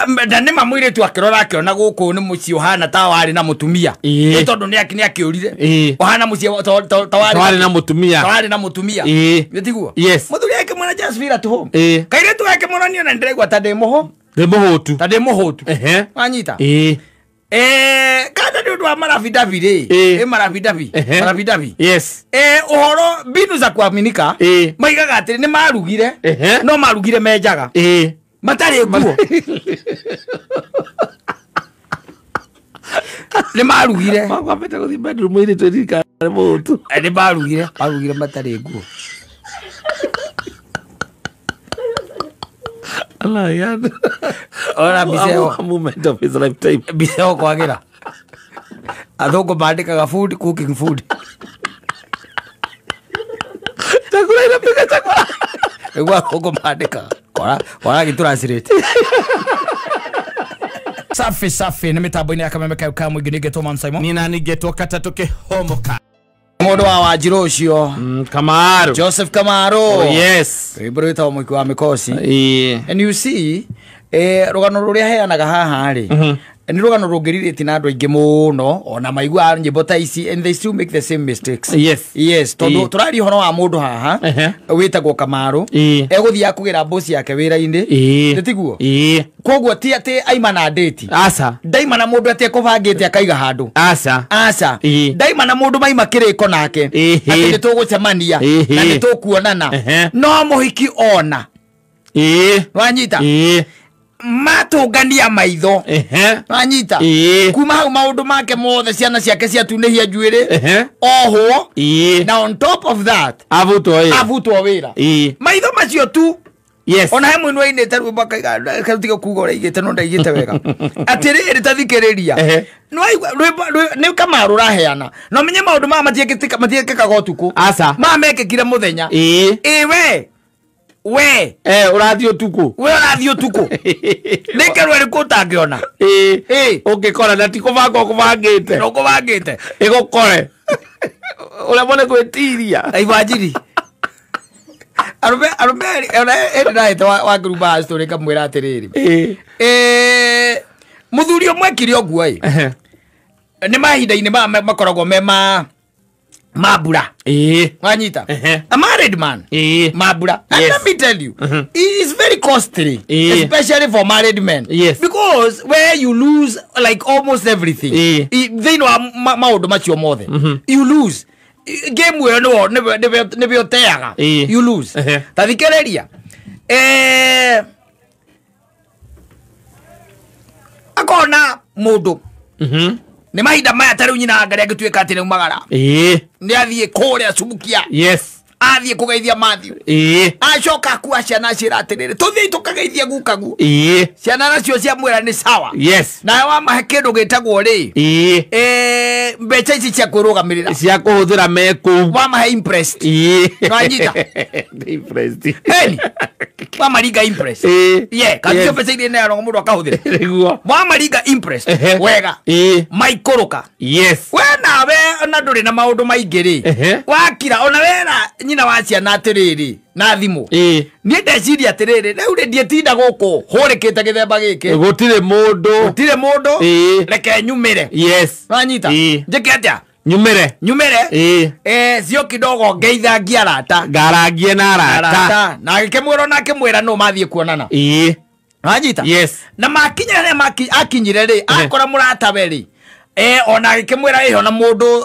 Na nĩ ma mũirĩtu akĩrora akĩona gũkũ nĩ mũciĩ ũhana ta warĩ na mũtumia. Ĩĩ. Nĩ tondũ nĩ akĩũrire. Ĩĩ. Ũhana mũciĩ ta warĩ Twarĩ na mũtumia. ta warĩ na mũtumia. Ĩĩ. Nĩ tiguo? Yes. Mũthuri akĩmwĩra just feel at home. Ĩĩ. Kairĩtu gakĩmwĩra niĩ ona nĩndĩraigua ta ndĩ mũhũ. Ndĩ mũhũtu. Ta ndĩ mũhũtu. Ehe. Wanyita? Ĩĩ. Kana nĩ ũndũ wa marabidabi rĩ. Ĩĩ. Ĩ marabidabi. Ehe. Marabidabi. Yes. Ũhoro mbinu za kuaminika. Ĩĩ. Maigaga atĩrĩ nĩ marugire. Ehe. No marugire menjaga. Ĩĩ. Matarĩ nguo. Nĩ marugire. Makwambĩte gũthiĩ bedroom mũirĩtu ririkana nĩ mũhũtu. Nĩ marugire. Marugire matarĩ nguo. Ala, Ona mbica ĩyo. A moment of his lifetime. Mbica ĩyo kwagĩra. Athũngũ mandĩkaga food cooking food. Chakula inapika chakula. Nĩguo athũngũ mandĩkaga. Kora kora gĩtranslate. Safi safi nĩ mĩtambo-inĩ ya kameme kayo ka mũingĩ nĩngetwo Man Simon. Nina ningetwo katatũ kĩhomoka. Mũndũ wa Wanjirũ ũcio. Kamaru. Joseph Kamaru. Oh, yes. Rwĩmbo rwĩtagwo Mũiki wa Mĩkoci. Ĩĩ. And you see, rũgano rũrĩa heanaga haha rĩ, nĩ rũgano rũngĩrirĩti na andũ aingĩ mũno ona maiguaga nyĩmbo ta ici and they still make the same mistakes. Yes. Yes, tondũ Ĩĩ. tũraria ũhoro wa mũndũ haha Ehe. wĩtagwo Kamaru. Ĩĩ. Egũthiaga kũgĩra mboci yake wĩra-inĩ. Ĩĩ. Nĩ tiguo? Ĩĩ. Koguo ti atĩ aima na ndĩti. Aca. Ndaima na mũndũ atĩ ekũbangĩte akaiga handũ. Aca. Aca. Ĩĩ. Ndaima na mũndũ maima kĩrĩko nake. Ĩhĩ. Atĩ nĩ tũgũcemania Ĩhĩ. na nĩ tũkuonana. Ehe. No mũhiki ona. Ĩĩ. Wanyita? Ĩĩ. Matũngania maitho. Ehe. Wanyita? Ĩĩ. Kuma hau maũndũ make mothe ciana ciake ciatunĩhia njuĩrĩ. Ehe. Ohwo. Ĩĩ. Na on top of that Avutwo wĩra. avutwo wĩra. Ĩĩ. Maitho macio tu. Yes. Ona he mũini wainĩte rwĩmbo akaiga tiga kuga ũrĩa aigĩte no ndaigĩte wega. Atĩrĩrĩ ta thikĩrĩria. Ehe. Nĩwaigua rwĩmbo nĩ Kamaru ũraheana. Na ũmenye maũndũ maya matiĩkĩkaga ũtukũ. Aca. Maya mekĩkire mũthenya. Ĩĩ. Ĩ we. We. Ũrathiĩ ũtukũ. We ũrathiĩ ũtukũ. Nĩ kerwo ĩrĩkũ ũtangĩona? Ĩĩ. Ĩĩ. Ũngĩkora na ti kũbanga ũkũbangĩte. Na ũkũbangĩte. Ĩgũkore. Ũrĩa mwene gwĩtiria. Na ibanjiri. Arũme arũme erĩ ona ĩndĩ ndahĩte wa ngurumba story ngamwĩra atĩrĩrĩ. Ĩĩ. Mũthuri ũmwe ekire ũguo ĩ. Ehe. Nĩ mahinda-inĩ maya makoragwo me ma mambura. Ĩĩ. Wanyita? Ehe. A married man. Ĩĩ. Mambura. And Yes. let me tell you, it is very costly, Ĩĩ. especially for married men. Yes. Because where you lose like almost everything. Ĩĩ. Thĩinĩ wa maũndũ macio mothe. You lose. Game ĩyo nĩwe ũteaga. Ĩĩ. You lose. Ehe. Ta thikĩrĩria. Akona mũndũ. Nĩ mahinda maya ta rĩu nyina wa Ngarĩ angĩtuĩka atĩ nĩaumagara. Ĩĩ. Nĩ athiĩ kũrĩa Subukia. Yes. Athiĩ kũgeithia Matthew. Ĩĩ. Acoka akua ciana acĩra atĩrĩrĩ, tũthiĩ tũkageithie gukaguo. Ĩĩ. Ciana nacio ciamwĩra nĩ sawa. Yes. Nawe wamahe kĩndũ gĩtagwo rĩ. Ĩĩ. Mbeca ici cia kwĩrũgamĩrĩra. Cia kũhũthĩra me kũu. Wamahe imprest. Ĩĩ. Nĩwanyita? Nĩ impressed. Eni. Wamaringa imprest. Ĩĩ. Yeah, kana Yes. cio mbeca iria ineanagwo mũndũ akahũthĩra. Nĩguo. Wamaringa imprest. Ehe. Wega. Ĩĩ. Maikũrũka. Yes. We nawe ona ndũrĩ na maũndũ maingĩ rĩ. Ehe. Wakira ona wera nyina wa ciana atĩrĩrĩ na thimũ. Ĩĩ. Niĩ ndeciria atĩrĩrĩ rĩu rĩ ndiĩtinda gũkũ hũrĩkĩte gĩthemba gĩkĩ. Gũtirĩ mũndũ. Gũtirĩ mũndũ. Ĩĩ. Reke nyumĩre. Yes. Wanyita? Ĩĩ. Njĩke atĩa? Nyumĩre. Nyumĩre. Ĩĩ. Cio kidogo ngeithangia arata. Ngarangie na arata. Arata. Na agĩkĩmwĩra ona akĩmwĩra nũ mathiĩ kuonana. Ĩĩ. Wanyita? Yes. Na makinya harĩa akinyire rĩ, akora mũratawe rĩ. Ona agĩkĩmwĩra ĩho na mũndũ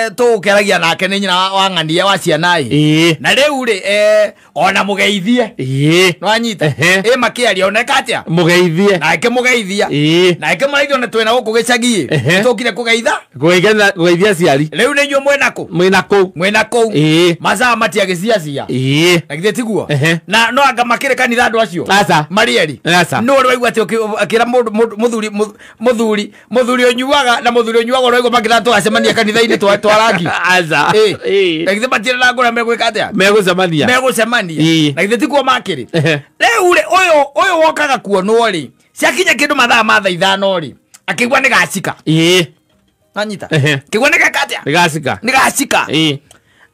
tũgũkeragia nake nĩ nyina wa ng'ania wa ciana ĩ. Ĩĩ. Na rĩu rĩ ona mũgeithie. Ĩĩ. Nĩwanyita? Ehe. Ĩ makĩaria ona eka atĩa? Mũgeithie. Na akĩmũgeithia. Ĩĩ. Na akĩmũraithia ona twĩna gũkũ gĩcagi ĩ. Ehe. Tũkire kũgeitha. Kũgeithia aciari. Rĩu nĩ inyuĩ mwĩna kũ? Mwĩna kũu. Mwĩna kũu. Ĩĩ. Masaa matiagĩciacia. Ĩĩ. Na githĩ tiguo? Ehe. Na no anga makĩrĩ kanitha andũ acio? Aca. Marĩ erĩ. Aca. No ũrĩ waigua atĩ akĩra mũndũ mũthuri mũthuri mũthuri ũnyuaga na mũthuri ũnyuaga ũraigua makĩra tũgacemania kanitha-inĩ twa rangi. Aca. Ĩĩ. Ĩĩ. Na githĩ matirĩ na ngũra megwĩka atĩa? Megũcemania. Megũcemania. Ĩĩ. Na githĩ tiguo makĩrĩ? Ehe. Rĩu rĩ ũyũ wokaga kuonwo rĩ, ciakinya kĩndũ mathaa ma thaa ithano rĩ, akĩigua nĩ gacika. Ĩĩ. Wanyita? Ehe. Akĩigua nĩ geka atĩa? Nĩ gacika. Nĩ gacika. Ĩĩ.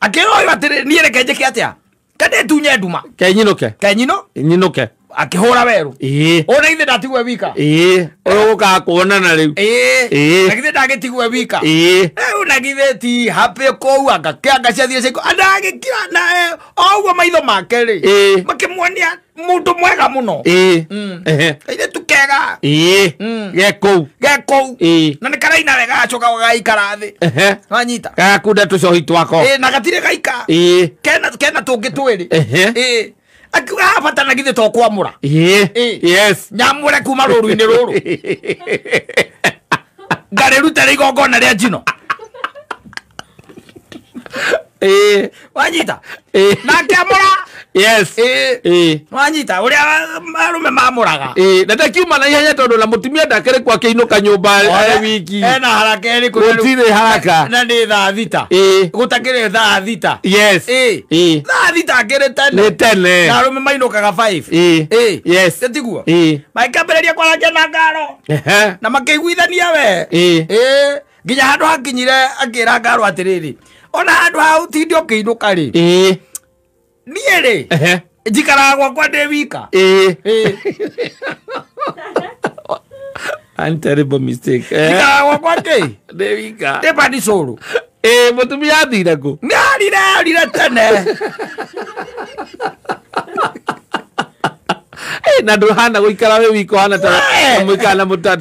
Akĩra ũyũ atĩrĩ, niĩ reke njĩke atĩa? Kande tunye nduma. Kenyinũke. Kenyino? Nyinũke. Akĩhũra werũ. Ĩĩ. Ona ithe ndatigwe wika. Ĩĩ. Ũyũ kuonana rĩu. Ĩĩ. Ĩĩ. Na githĩ ndagĩtigwe wika. Ĩĩ. Rĩu na githĩ ti happy kũu anga kĩanga ciathiĩ ciaikũ andagĩkira na o ũguo maitho make rĩ. Ĩĩ. Makĩmuonia mũndũ mwega mũno. Ĩĩ. Ehe. Kairĩtu kega. Ĩĩ. Ge kũu. Ge kũu. Ĩĩ. Na nĩ karaina wega gacoka gagaikara thĩ. Ehe. Wanyita. Gagakunda tũcohi twako. Ĩĩ na gatirĩ gaika. Ĩĩ. Kena tũngĩ twĩrĩ. Ehe. Ĩĩ. Akiuga haha bata na githĩ to kwamũra. Ĩĩ. Ĩĩ. Yes. Nyamũre kuma rũru-inĩ rũrũ. Ngarĩrute rĩ igongona rĩa njino. Ĩĩ. Wanyita. Ĩĩ. Na akĩamũra. Yes. Ĩĩ. Ĩĩ. Wanyita ũrĩa arũme mamũraga. Ĩĩ. Na ndakiuma na ihenya tondũ na mũtumia ndakĩrĩ kwa akĩinũka nyũmba arĩ wiki. Ena haraka ĩrĩkũ na rĩu- Gũtirĩ haraka. Na nĩ thaa thita. Ĩĩ. Gũtakĩrĩ thaa thita. Yes. Ĩĩ. Ĩĩ. Thaa thita akĩrĩ tene. Nĩ tene. Na arũme mainũkaga 5. Ĩĩ. Ĩĩ. Yes. Tiguo. Ĩĩ. Makĩambĩrĩria kwarangia na ngaro. Ehe. Na makĩiguithania we. Ĩĩ. Ĩĩ. Nginya handũ hakinyire akĩra ngaro atĩrĩrĩ. Ona handũ ha ũtinde ũkĩinũka rĩ. Ĩĩ. Niĩ rĩ. Ehe. Njikaraga gwakwa ndĩ wika. Ĩĩ. Ĩĩ. An terrible mistake. Njikaraga gwakwa ndĩ. Ndĩ wika. Ndĩ bandicũrũ. Ĩĩ mũtumia athire kũ? Nĩ arire arire tene. Ĩĩ na ndũhana gũikara wĩ wika ũhana ta mũikara na mũtata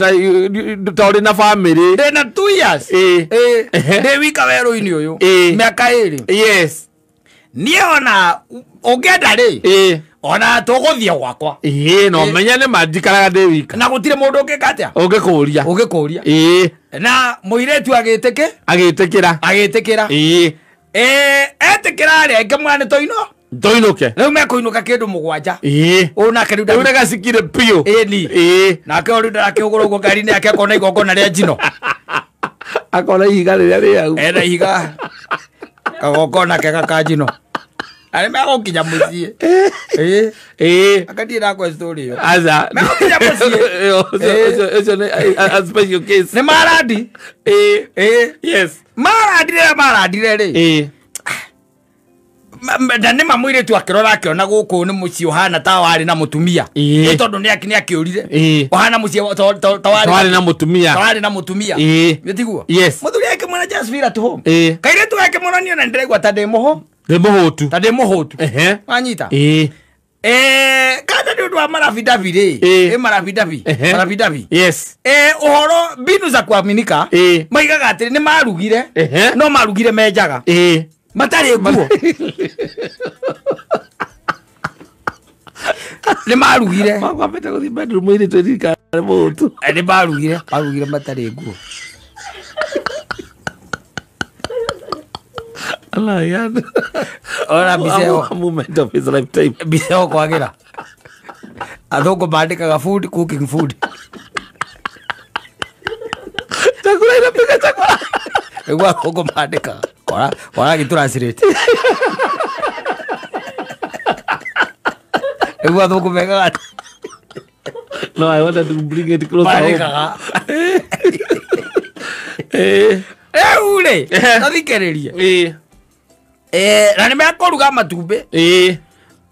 ta ũrĩ na family. Ndĩ na 2 years. Ĩĩ. Ĩĩ. Ehe. Ndĩ wika werũ-inĩ ũyũ. Ĩĩ. Mĩaka ĩrĩ. Yes. Niĩ ona ũngĩenda rĩ. Ĩĩ. Ona tũgũthiĩ gwakwa. Ĩĩ no menye nĩ ma njikaraga ndĩ wika. Na gũtirĩ mũndũ ũngĩka atĩa? Ũngĩkũria. Ũngĩkũria. Ĩĩ. Na mũirĩtu agĩtĩkĩ? Agĩtĩkĩra. Agĩtĩkĩra. Ĩĩ. Ĩĩ etĩkĩra rĩ ngĩmwĩra nĩ tũinũ. Tũinũke. Rĩu mekũinũka kĩndũ mũgwanja. Ĩĩ. Ũyũ nake rĩu Rĩu nĩ gacikire biũ. Ĩĩ ni. Ĩĩ. Nake ũyũ rĩu ndarakĩhũgũra ũguo ngari-inĩ yake akona igongona rĩa njino. Akona ihiga rĩrĩa rĩ hau. Ena ihiga. Kagongona kega ka njino. Arĩ megũkinya mũciĩ. Ĩĩ. Ĩĩ. Aka ndirĩ ndakũhe story ĩyo. Aca. Megũkinya mũciĩ. Ũcio nĩ a special case. Nĩ marandi. Ĩĩ. Ĩĩ. Yes. Marandi rĩrĩa marandire rĩ. Ĩĩ. Na nĩ ma mũirĩtu akĩrora akĩona gũkũ nĩ mũciĩ ũhana ta warĩ na mũtumia. Ĩĩ. Nĩ tondũ nĩ akĩũrire. Ĩĩ. Ũhana mũciĩ ta Twarĩ na mũtumia. Ta warĩ na mũtumia. Ĩĩ. Nĩ tiguo? Yes. Mũthuri akĩmwĩra just feel at home. Ĩĩ. Kairĩtu gakĩmwĩra niĩ ona nĩndĩraigua ta ndĩ mũhũ. Ndĩ mũhũtu. Ta ndĩ mũhũtu. Ehe. Wanyita? Ĩĩ. Kana nĩ ũndũ wa marabidabi rĩ. Ĩĩ. Ĩ marabidabi. Ehe. Marabidabi. Yes. Ũhoro mbinu za kuaminika. Ĩĩ. Maigaga atĩrĩ nĩ marugire. Ehe. No marugire me njaga. Ĩĩ. Matarĩ nguo. Nĩ marugire. Makwambĩte gũthiĩ bedroom mũirĩtu ririkana nĩ mũhũtu. Nĩ marugire. Marugire matarĩ nguo. Ona mbica ĩyo. A moment of his lifetime. Mbica ĩyo kwagĩra. Athũngũ mandĩkaga food cooking food. Chakula inapika chakula. Nĩguo athũngũ mandĩkaga. Kora gĩ translate. Nĩguo athũngũ mekaga. No, I wanted to bring it closer home. Mandĩkaga. Ĩĩ. Rĩu rĩ, tathikĩrĩrie. Ĩĩ. Na nĩ mekũruga matumbĩ. Ĩĩ.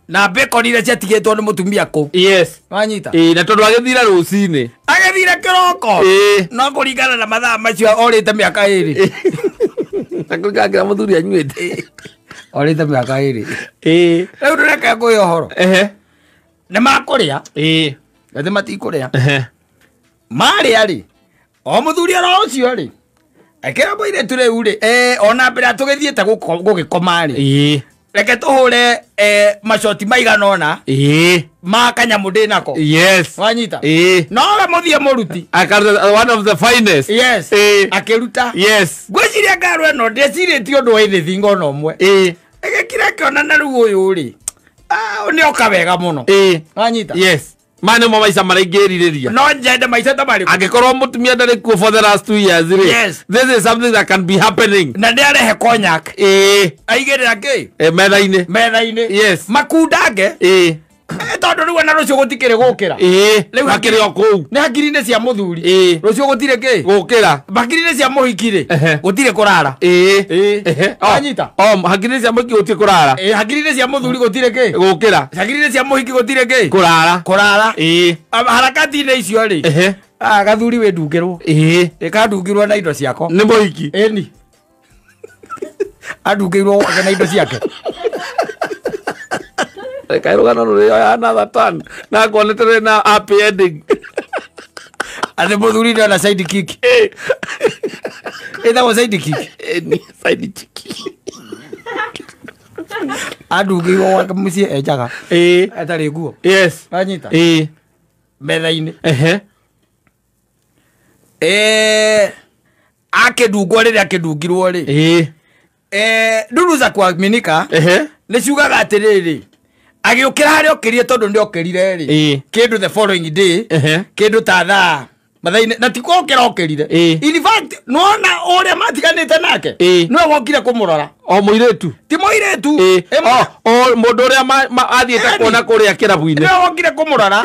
Na bacon iria ciatigĩtwo nĩ mũtumia kũu. Yes. Wanyita? Ĩĩ, na tondũ agĩthire rũcinĩ. Agĩthire kĩroko. Ĩĩ. No kũringana na mathaa macio orĩte mĩaka ĩrĩ. Na kũringana mũthuri anyuĩte. Orĩte mĩaka ĩrĩ. Ĩĩ. Rĩu ndũreke ngũhe ũhoro. Ehe. Nĩ makũrĩa. Ĩĩ. Githĩ matikũrĩa. Ehe. Marĩa rĩ, o mũthuri oro ũcio rĩ, akĩra mũirĩtu rĩu rĩ, ona mbere ya tũgĩthiĩte gũgĩkoma rĩ. Ĩĩ. Reke tũhũre macoti maigana ũna. Ĩĩ. Ma kanyamũ ndĩ nako. Yes. Wanyita? Ĩĩ. No we mũthiĩ mũruti. Akaruta one of the finest. Yes. Ĩĩ. Akĩruta. Yes. Ngwĩciria ngaro ĩno ndĩcirĩtie ũndũ wa anything ona ũmwe. Ĩĩ. Ĩgĩkira ĩkĩona na rĩu ũyũ rĩ, nĩ oka wega mũno. Ĩĩ. Wanyita? Yes. Ma nĩmo maica marĩa ingĩrirĩria. No njende maica ta marĩkũ? Angĩkorwo mũtumia ndarĩ kuo for the last 2 years rĩ. Yes. This is something that can be happening. Na nĩ arehe cognac. Ĩĩ. Aigĩrĩra kĩ? Metha-inĩ. Metha-inĩ. Yes. Makundange. Ĩĩ. Tondu riu ona rucio gutikiri gukira. Riu hakiri o kuu. Ni hakiri-ini cia muthuri. Rucio gutire ki? Gukira. Hakiri-ini cia muhiki ri. Gutire kurara. Wanyita? O hakiri-ini cia muhiki gutire kurara. Hakiri-ini cia muthuri gutire ki? Gukira. Hakiri-ini cia muhiki gutire ki? Kurara. Kurara. Harakati-ini icio ri. Gathuri wi ndungirwo. Ikandungirwo na indo ciako. Ni muhiki. Eni. Andungirwo gwake na indo ciake. Kaĩ rũgano rũrĩ another turn na kuonete rĩ na happy ending. Atĩ mũthuri nĩ ona side kick. Ĩtagwo side kick. Ni side kick. Andungirwo gwake mũciĩ enjaga. Atarĩ nguo. Yes. Wanyita? Metha-inĩ. Akĩndungwo rĩrĩa akĩndungirwo rĩ. Nduru za kuaminika nĩ ciugaga atĩrĩrĩ, agĩũkĩra harĩa okĩrire tondũ nĩ okĩrire rĩ kĩndũ the following day kĩndũ ta thaa mathaa-inĩ na ti gũkĩra okĩrire. In fact nĩwona ũrĩa matiganĩte nake nĩwe wokire kũmũrora. O mũirĩtu? Ti mũirĩtu. O mũndũ ũrĩa athiĩte kuona kũrĩa kĩrabu-inĩ. Nĩwe wokire kũmũrora.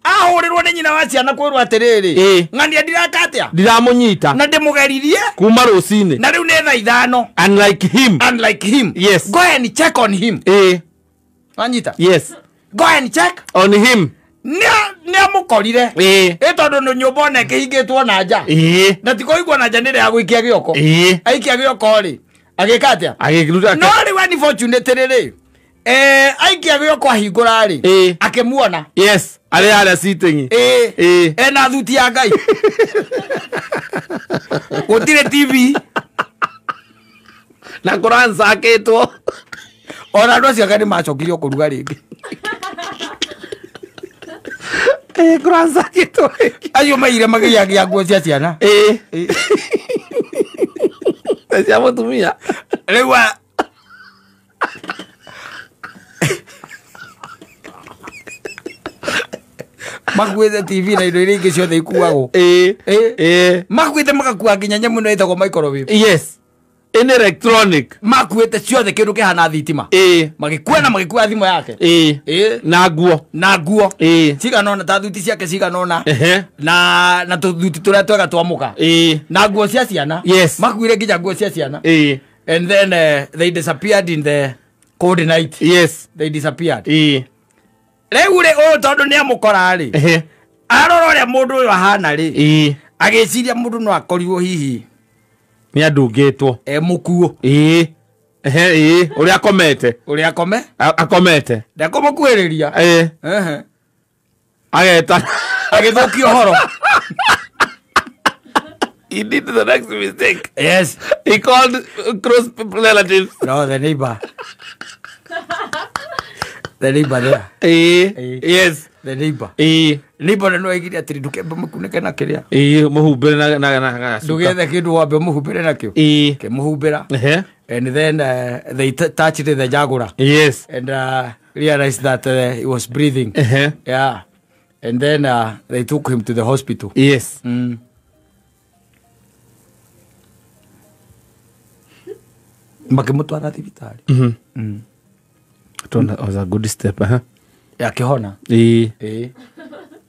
Ahũrĩrwo nĩ nyina wa ciana kwĩrwo atĩrĩrĩ, ng'ania ndiraka atĩa? Ndiramũnyita. Na ndĩmũgeririe kuma rũcinĩ. Na rĩu nĩ thaa 5. Unlike him. Unlike him. Yes. Go and check on him. Wanyita? Yes. Go and check on him. Nĩ amũkorire. Ĩ tondũ nĩ nyũmba ona ĩkĩhingĩtwo na nja. Na ti kũhingwo na nja nĩ ĩrĩa ya gũikia gĩoko. Aikia gĩoko rĩ, agĩka atĩa? Agĩkĩruta. No rĩu unfortunately rĩ, aikia gĩoko ahingũra rĩ, akĩmuona. Yes, arĩ harĩa sitting. Ena thuti ya Ngai. Gũtirĩ TV. Na kũransakĩtwo. Ona andũ acio ake nĩ macokirio kũruga rĩngĩ. Kũransakĩtwo rĩngĩ. Acio maire magĩagia nguo cia ciana. Cia mũtumia. Rĩu makuĩte TV na indo iria ingĩ ciothe ikuagwo. Makuĩte magakua nginya nyamũ ĩno ĩtagwo microwave. Yes. In electronic. Makuĩte ciothe kĩndũ kĩhana thitima. Magĩkua na magĩkua thimũ yake. Na nguo. Na nguo. Cigana ũna ta thuti ciake cigana ũna. Na tũthuti tũrĩa twega twa mũka. Na nguo cia ciana. Yes. Makuire nginya nguo cia ciana. And then they disappeared in the cold night. Yes. They disappeared. Rĩu rĩ ũyũ tondũ nĩ amũkora rĩ. Arora ũrĩa mũndũ ũyũ ahana rĩ. Agĩciria mũndũ no akorirwo hihi nĩ andungĩtwo. Mũkuo. Ũrĩa akomete. Ũrĩa akome? Akomete. Ndekũmũkuhĩrĩria. Ageta. Agĩthũkia ũhoro. He did the next mistake. Yes. He called close relatives. No, the neighbor. The neighbor there. Yes. The neighbor. Neighbor no aigire atĩrĩ ndũkembe mũkunĩke na kĩrĩa. Mũhumbĩre na ndũgethe kĩndũ wambe mũhumbĩre nakĩo. Kĩmũhumbĩra. And then they touched the jaguar. Yes. And realized that he was breathing. Yeah. And then they took him to the hospital. Yes. Makĩmũtwara thibitarĩ. That was a good step. Akĩhona.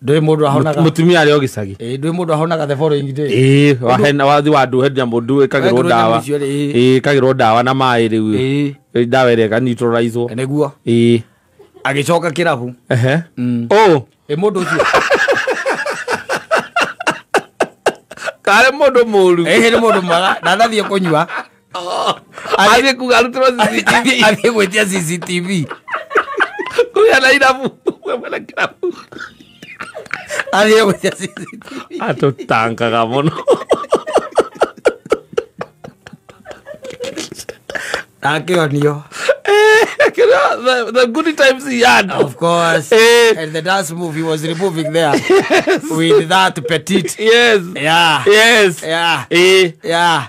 Ndũĩ mũndũ ahonaga. Mũtumia arĩ o gĩcagi. Ndũĩ mũndũ ahonaga the following day. Wathi wa ndũhe nyamũ ĩkagĩrwo ndawa. Ĩkagĩrwo ndawa na maĩ rĩu. Ndawa ĩrĩa ĩkaneutralize-wo. Nĩguo. Agĩcoka kĩrabu. Mũndũ ũcio. Karĩ mũndũ mũru. Nĩ mũndũ mwega. Na ndathiĩ kũnyua. Athiĩ kuga arutĩrwo CCTV. Athiĩ gwĩtia CCTV. Kũrĩa na irabu. Kũrĩa na kĩrabu. Athiĩ gwĩtia CCTV. Atũtangaga mũno. Akĩonio. The good times he had. Of course. And the dance move he was removing there. Yes. With that petite. Yes. Yeah. Yes. Yeah. Yeah.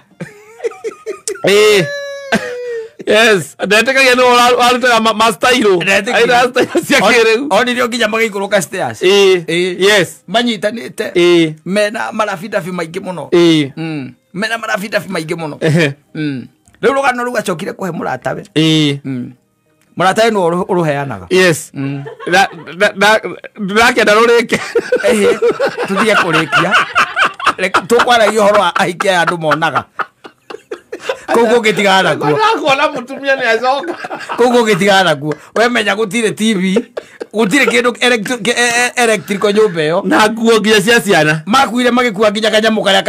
Yes. Ndetekagia nĩ warutaga mastairo. Aira stairo cia kĩrĩu. Onirio nginya magĩikũrũka stairs. Yes. Manyitanĩte. Mena marabidabi maingĩ mũno. Mena marabidabi maingĩ mũno. Rĩu rũgano rũu acokire kũhe mũratawe. Mũrata nĩ ũrũheanaga. Yes. Ndĩrakĩenda rũrĩke. Tũthiĩ kũrĩkia. Tũkwaragia ũhoro wa ahiki aya andũ monaga. Kũu gũgĩtigana nakuo. Ndakuona mũtumia nĩ acoka. Kũu gũgĩtigana nakuo. We menya gũtirĩ TV, gũtirĩ kĩndũ electrical nyũmba ĩyo. Na nguo nginya cia ciana. Makuire magĩkua nginya kanyamũ karĩa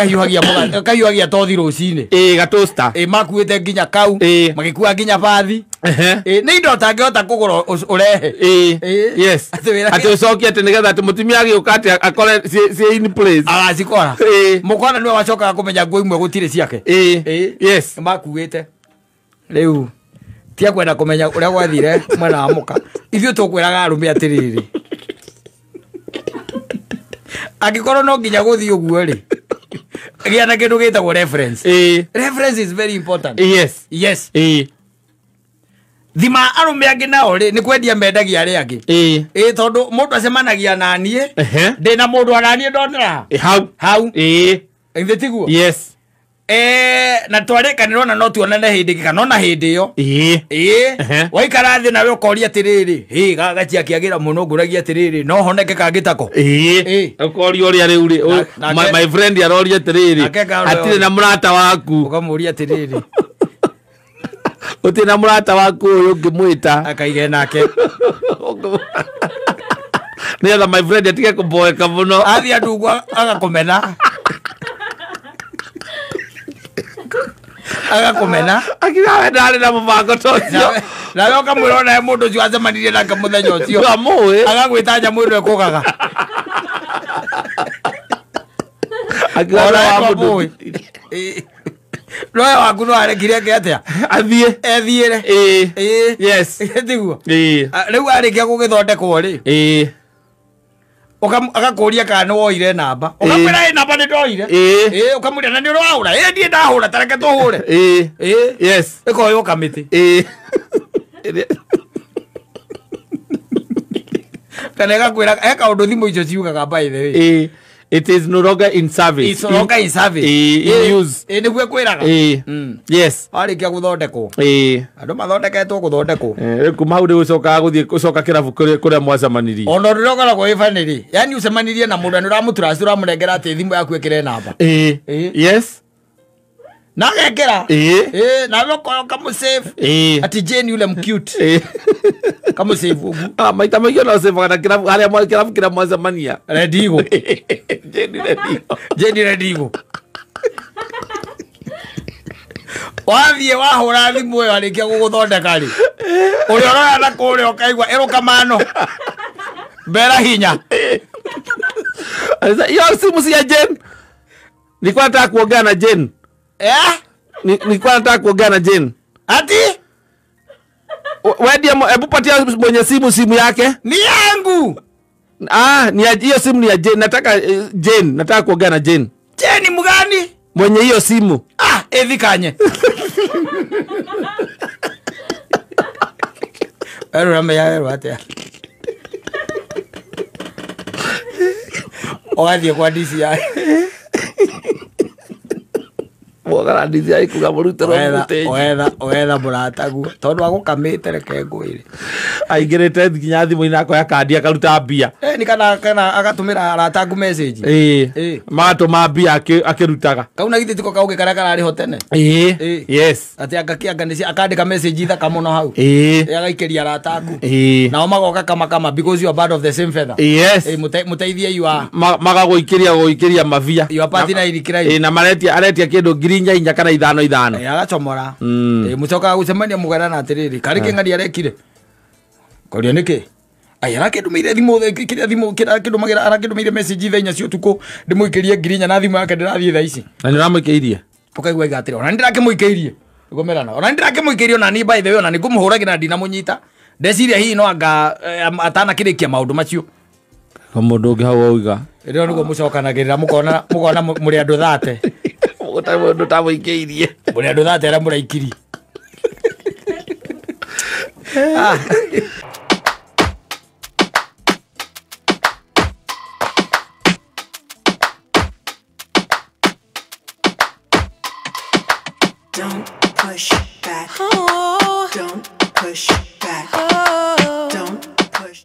kahiũhagia tothi rũcinĩ. Ĩĩ gatoaster. Ĩĩ makuĩte nginya kau. Magĩkua nginya bathi. Ĩĩ nĩ indo ũtangĩhota kũgũra ũrehe. Ĩĩ. Yes. Atĩ ũcokie atĩ nĩgetha atĩ mũtumia agĩũka atĩ akore ciĩ in place. Agacikora. Mũkona nĩwe wacokaga kũmenya nguo imwe gũtirĩ ciake. Ĩĩ. Yes. Makuĩte. Rĩu tia kwenda kũmenya ũrĩa gwathire mwena wa mũka. Ithuĩ tũkwĩraga arũme atĩrĩrĩ. Angĩkorwo no nginya gũthiĩ ũguo rĩ, gĩa na kĩndũ gĩtagwo reference. Ĩĩ. Reference is very important. Yes. Yes. Ĩĩ. Thima arũme angĩ nao rĩ, nĩ kwendia mendagia arĩa angĩ. Ĩĩ. Ĩĩ tondũ mũndũ acemanagia na niĩ, ndĩna mũndũ araniĩ ndonera. Hau. Hau. Ĩĩ. Githĩ tiguo? Yes. Na twarĩkanĩrwo na no tuonane hĩndĩ ĩngĩ kana ona hĩndĩ ĩyo. Ĩĩ. Ĩĩ. Waikara thĩ nawe ũkoria atĩrĩrĩ, hĩ gagacia kĩagĩra mũno ngũragia atĩrĩrĩ, no honeke kangĩtako. Ĩĩ. Ũkoria ũrĩa rĩu rĩ, my friend aroria atĩrĩrĩ, hatirĩ na mũrata waku. Ũkamũria atĩrĩrĩ. Ũtirĩ na mũrata waku ũyũ ũngĩmwĩta. Akaige nake. Nĩgetha my friend atige kũboeka mũno. Athiĩ andũ agakũmena. Agakumena akiga ndarĩ na mũbango ta ũcio. Nawe ũkamwĩra onawe mũndũ ũcio acemanirie nake mũthenya ũcio. Ndamũĩ. Agagwĩta nyamũ ĩno ĩkũgaga. Akiuga wa mũndũ. Nowe waku no arekire eke atĩa? Athiĩ. Ethiĩre. Ĩĩ. Yes. Tiguo? Ĩĩ. Rĩu arĩkia gũgĩthondekwo rĩ. Ĩĩ. Agakũria kana nĩ woire namba. Ũkamwĩra ĩ namba nĩ ndoire. Ĩĩ. Ũkamwĩra na nĩ ũrahũra. Ĩĩ ndiĩ ndahũra ta reke tũhũre. Ĩĩ. Ĩĩ. Yes. Ĩkoywo kamĩtĩ. Ĩĩ. Kana ĩgakwĩra he kaũndũ thimũ icio ciugaga by the way. Ĩĩ. It is no longer in service. It's no longer in service. In use. Ĩĩ nĩguo ĩkwĩraga. Ĩĩ. Yes. Warĩkia gũthondekwo. Ĩĩ. Andũ mathondeketwo gũthondekwo. Rĩu kuma hau nĩ gũcokaga gũthiĩ gũcoka kĩrabu kũrĩa mwacemanirie. Ona ũndũ ũrĩa ũkoragwo wĩ funny, yaani ũcemanirie na mũndũ na nĩũramũtrust ũramũnengera atĩ thimũ yaku ĩkĩre namba. Ĩĩ. Yes. Na agekĩra. Ĩĩ. Ĩĩ nawe ũkoya ũkamũsave. Ĩĩ. Ati Jane yule mcute. Ĩĩ. Kamũsave ũguo. Ah, maita maingĩ ona ũsavaga na kĩrabu harĩa kĩrabu kĩrĩa mwacemania. Red Eagle. Jane Red Eagle. Jane Red Eagle. Wathiĩ wahũra thimũ ĩyo arĩkia gũgũthondeka rĩ, ũrĩa ũroya na kũrĩa ũkaigua ĩrũkamano mbera hinya. Hiyo simu si ya Jane. Nilikuwa nataka kuongea na Jane. Eh? Nilikuwa nataka kuongea na Jane. Ati? Wewe ndiye hebu patia mwenye simu yake. Ni yangu. Ah, ni hiyo simu ni ya Jane. Nataka Jane, nataka kuongea na Jane. Jane mgani? Mwenye hiyo simu. Ah, ethi kanye. Ero ramenya atia. Ũgathiĩ kwa DCI. Mwogara DCI kuga mũrutĩrwo mũtĩnji. Ũgetha mũrataguo tondũ agũkamĩte reke ngwĩre. Aingĩrĩte nginya thimũ-inĩ akoya kandi akaruta mbia. Ni kana agatũmĩra arata aku message. Ĩĩ. Magatũma mbia akĩrutaga. Kau na githĩ tiko kaũgĩ karĩa kararĩ ho tene. Ĩĩ. Yes. Atĩ angakĩanga nĩ akandĩka message thaka mũno hau. Ĩĩ. Agaikĩria arata aku. Ĩĩ. Nao magoka kama kama because you are bird of the same feather. Yes. Ĩĩ, mũteithie you are. Magagũikĩria gũikĩria mabia. You are partner in crime. Ĩĩ, na maretia aretia kĩndũ 4,000 kana 5,5. Ĩĩ, agacomora. Ĩĩ, mũcokaga gũcemania mũgerana atĩrĩrĩ, karĩ kĩng'ari arekire. Koria nĩkĩ? Ai arakĩndũmĩire thimũ kĩrĩa thimũ kĩndũmagĩra arakĩndũmĩire message thaa inya cia ũtukũ ndĩmũikĩrie 4,000 na thimũ yake ndĩrathiĩ thaa ici. Na nĩ ũramũikĩirie? Ũkaigua aiga atĩrĩ, ona nĩ ndĩrakĩmũikĩirie. Nĩguo ona nĩ ndĩrakĩmũikĩirie ona niĩ by the way ona nĩ ngũmũhũragĩra na ndinamũnyita. Ndeciria hihi no anga atanakĩrĩkia maũndũ macio. Mũndũ ũngĩ hau auga. Rĩo nĩguo mũcokanagĩrĩra mũkona mũkona mũrĩ andũ thate. Mũgũta mũndũ tamũikĩirie. Mũrĩ andũ thate arĩa mũraikirie. Don't push back. Oh. Don't push back. back. Don't push.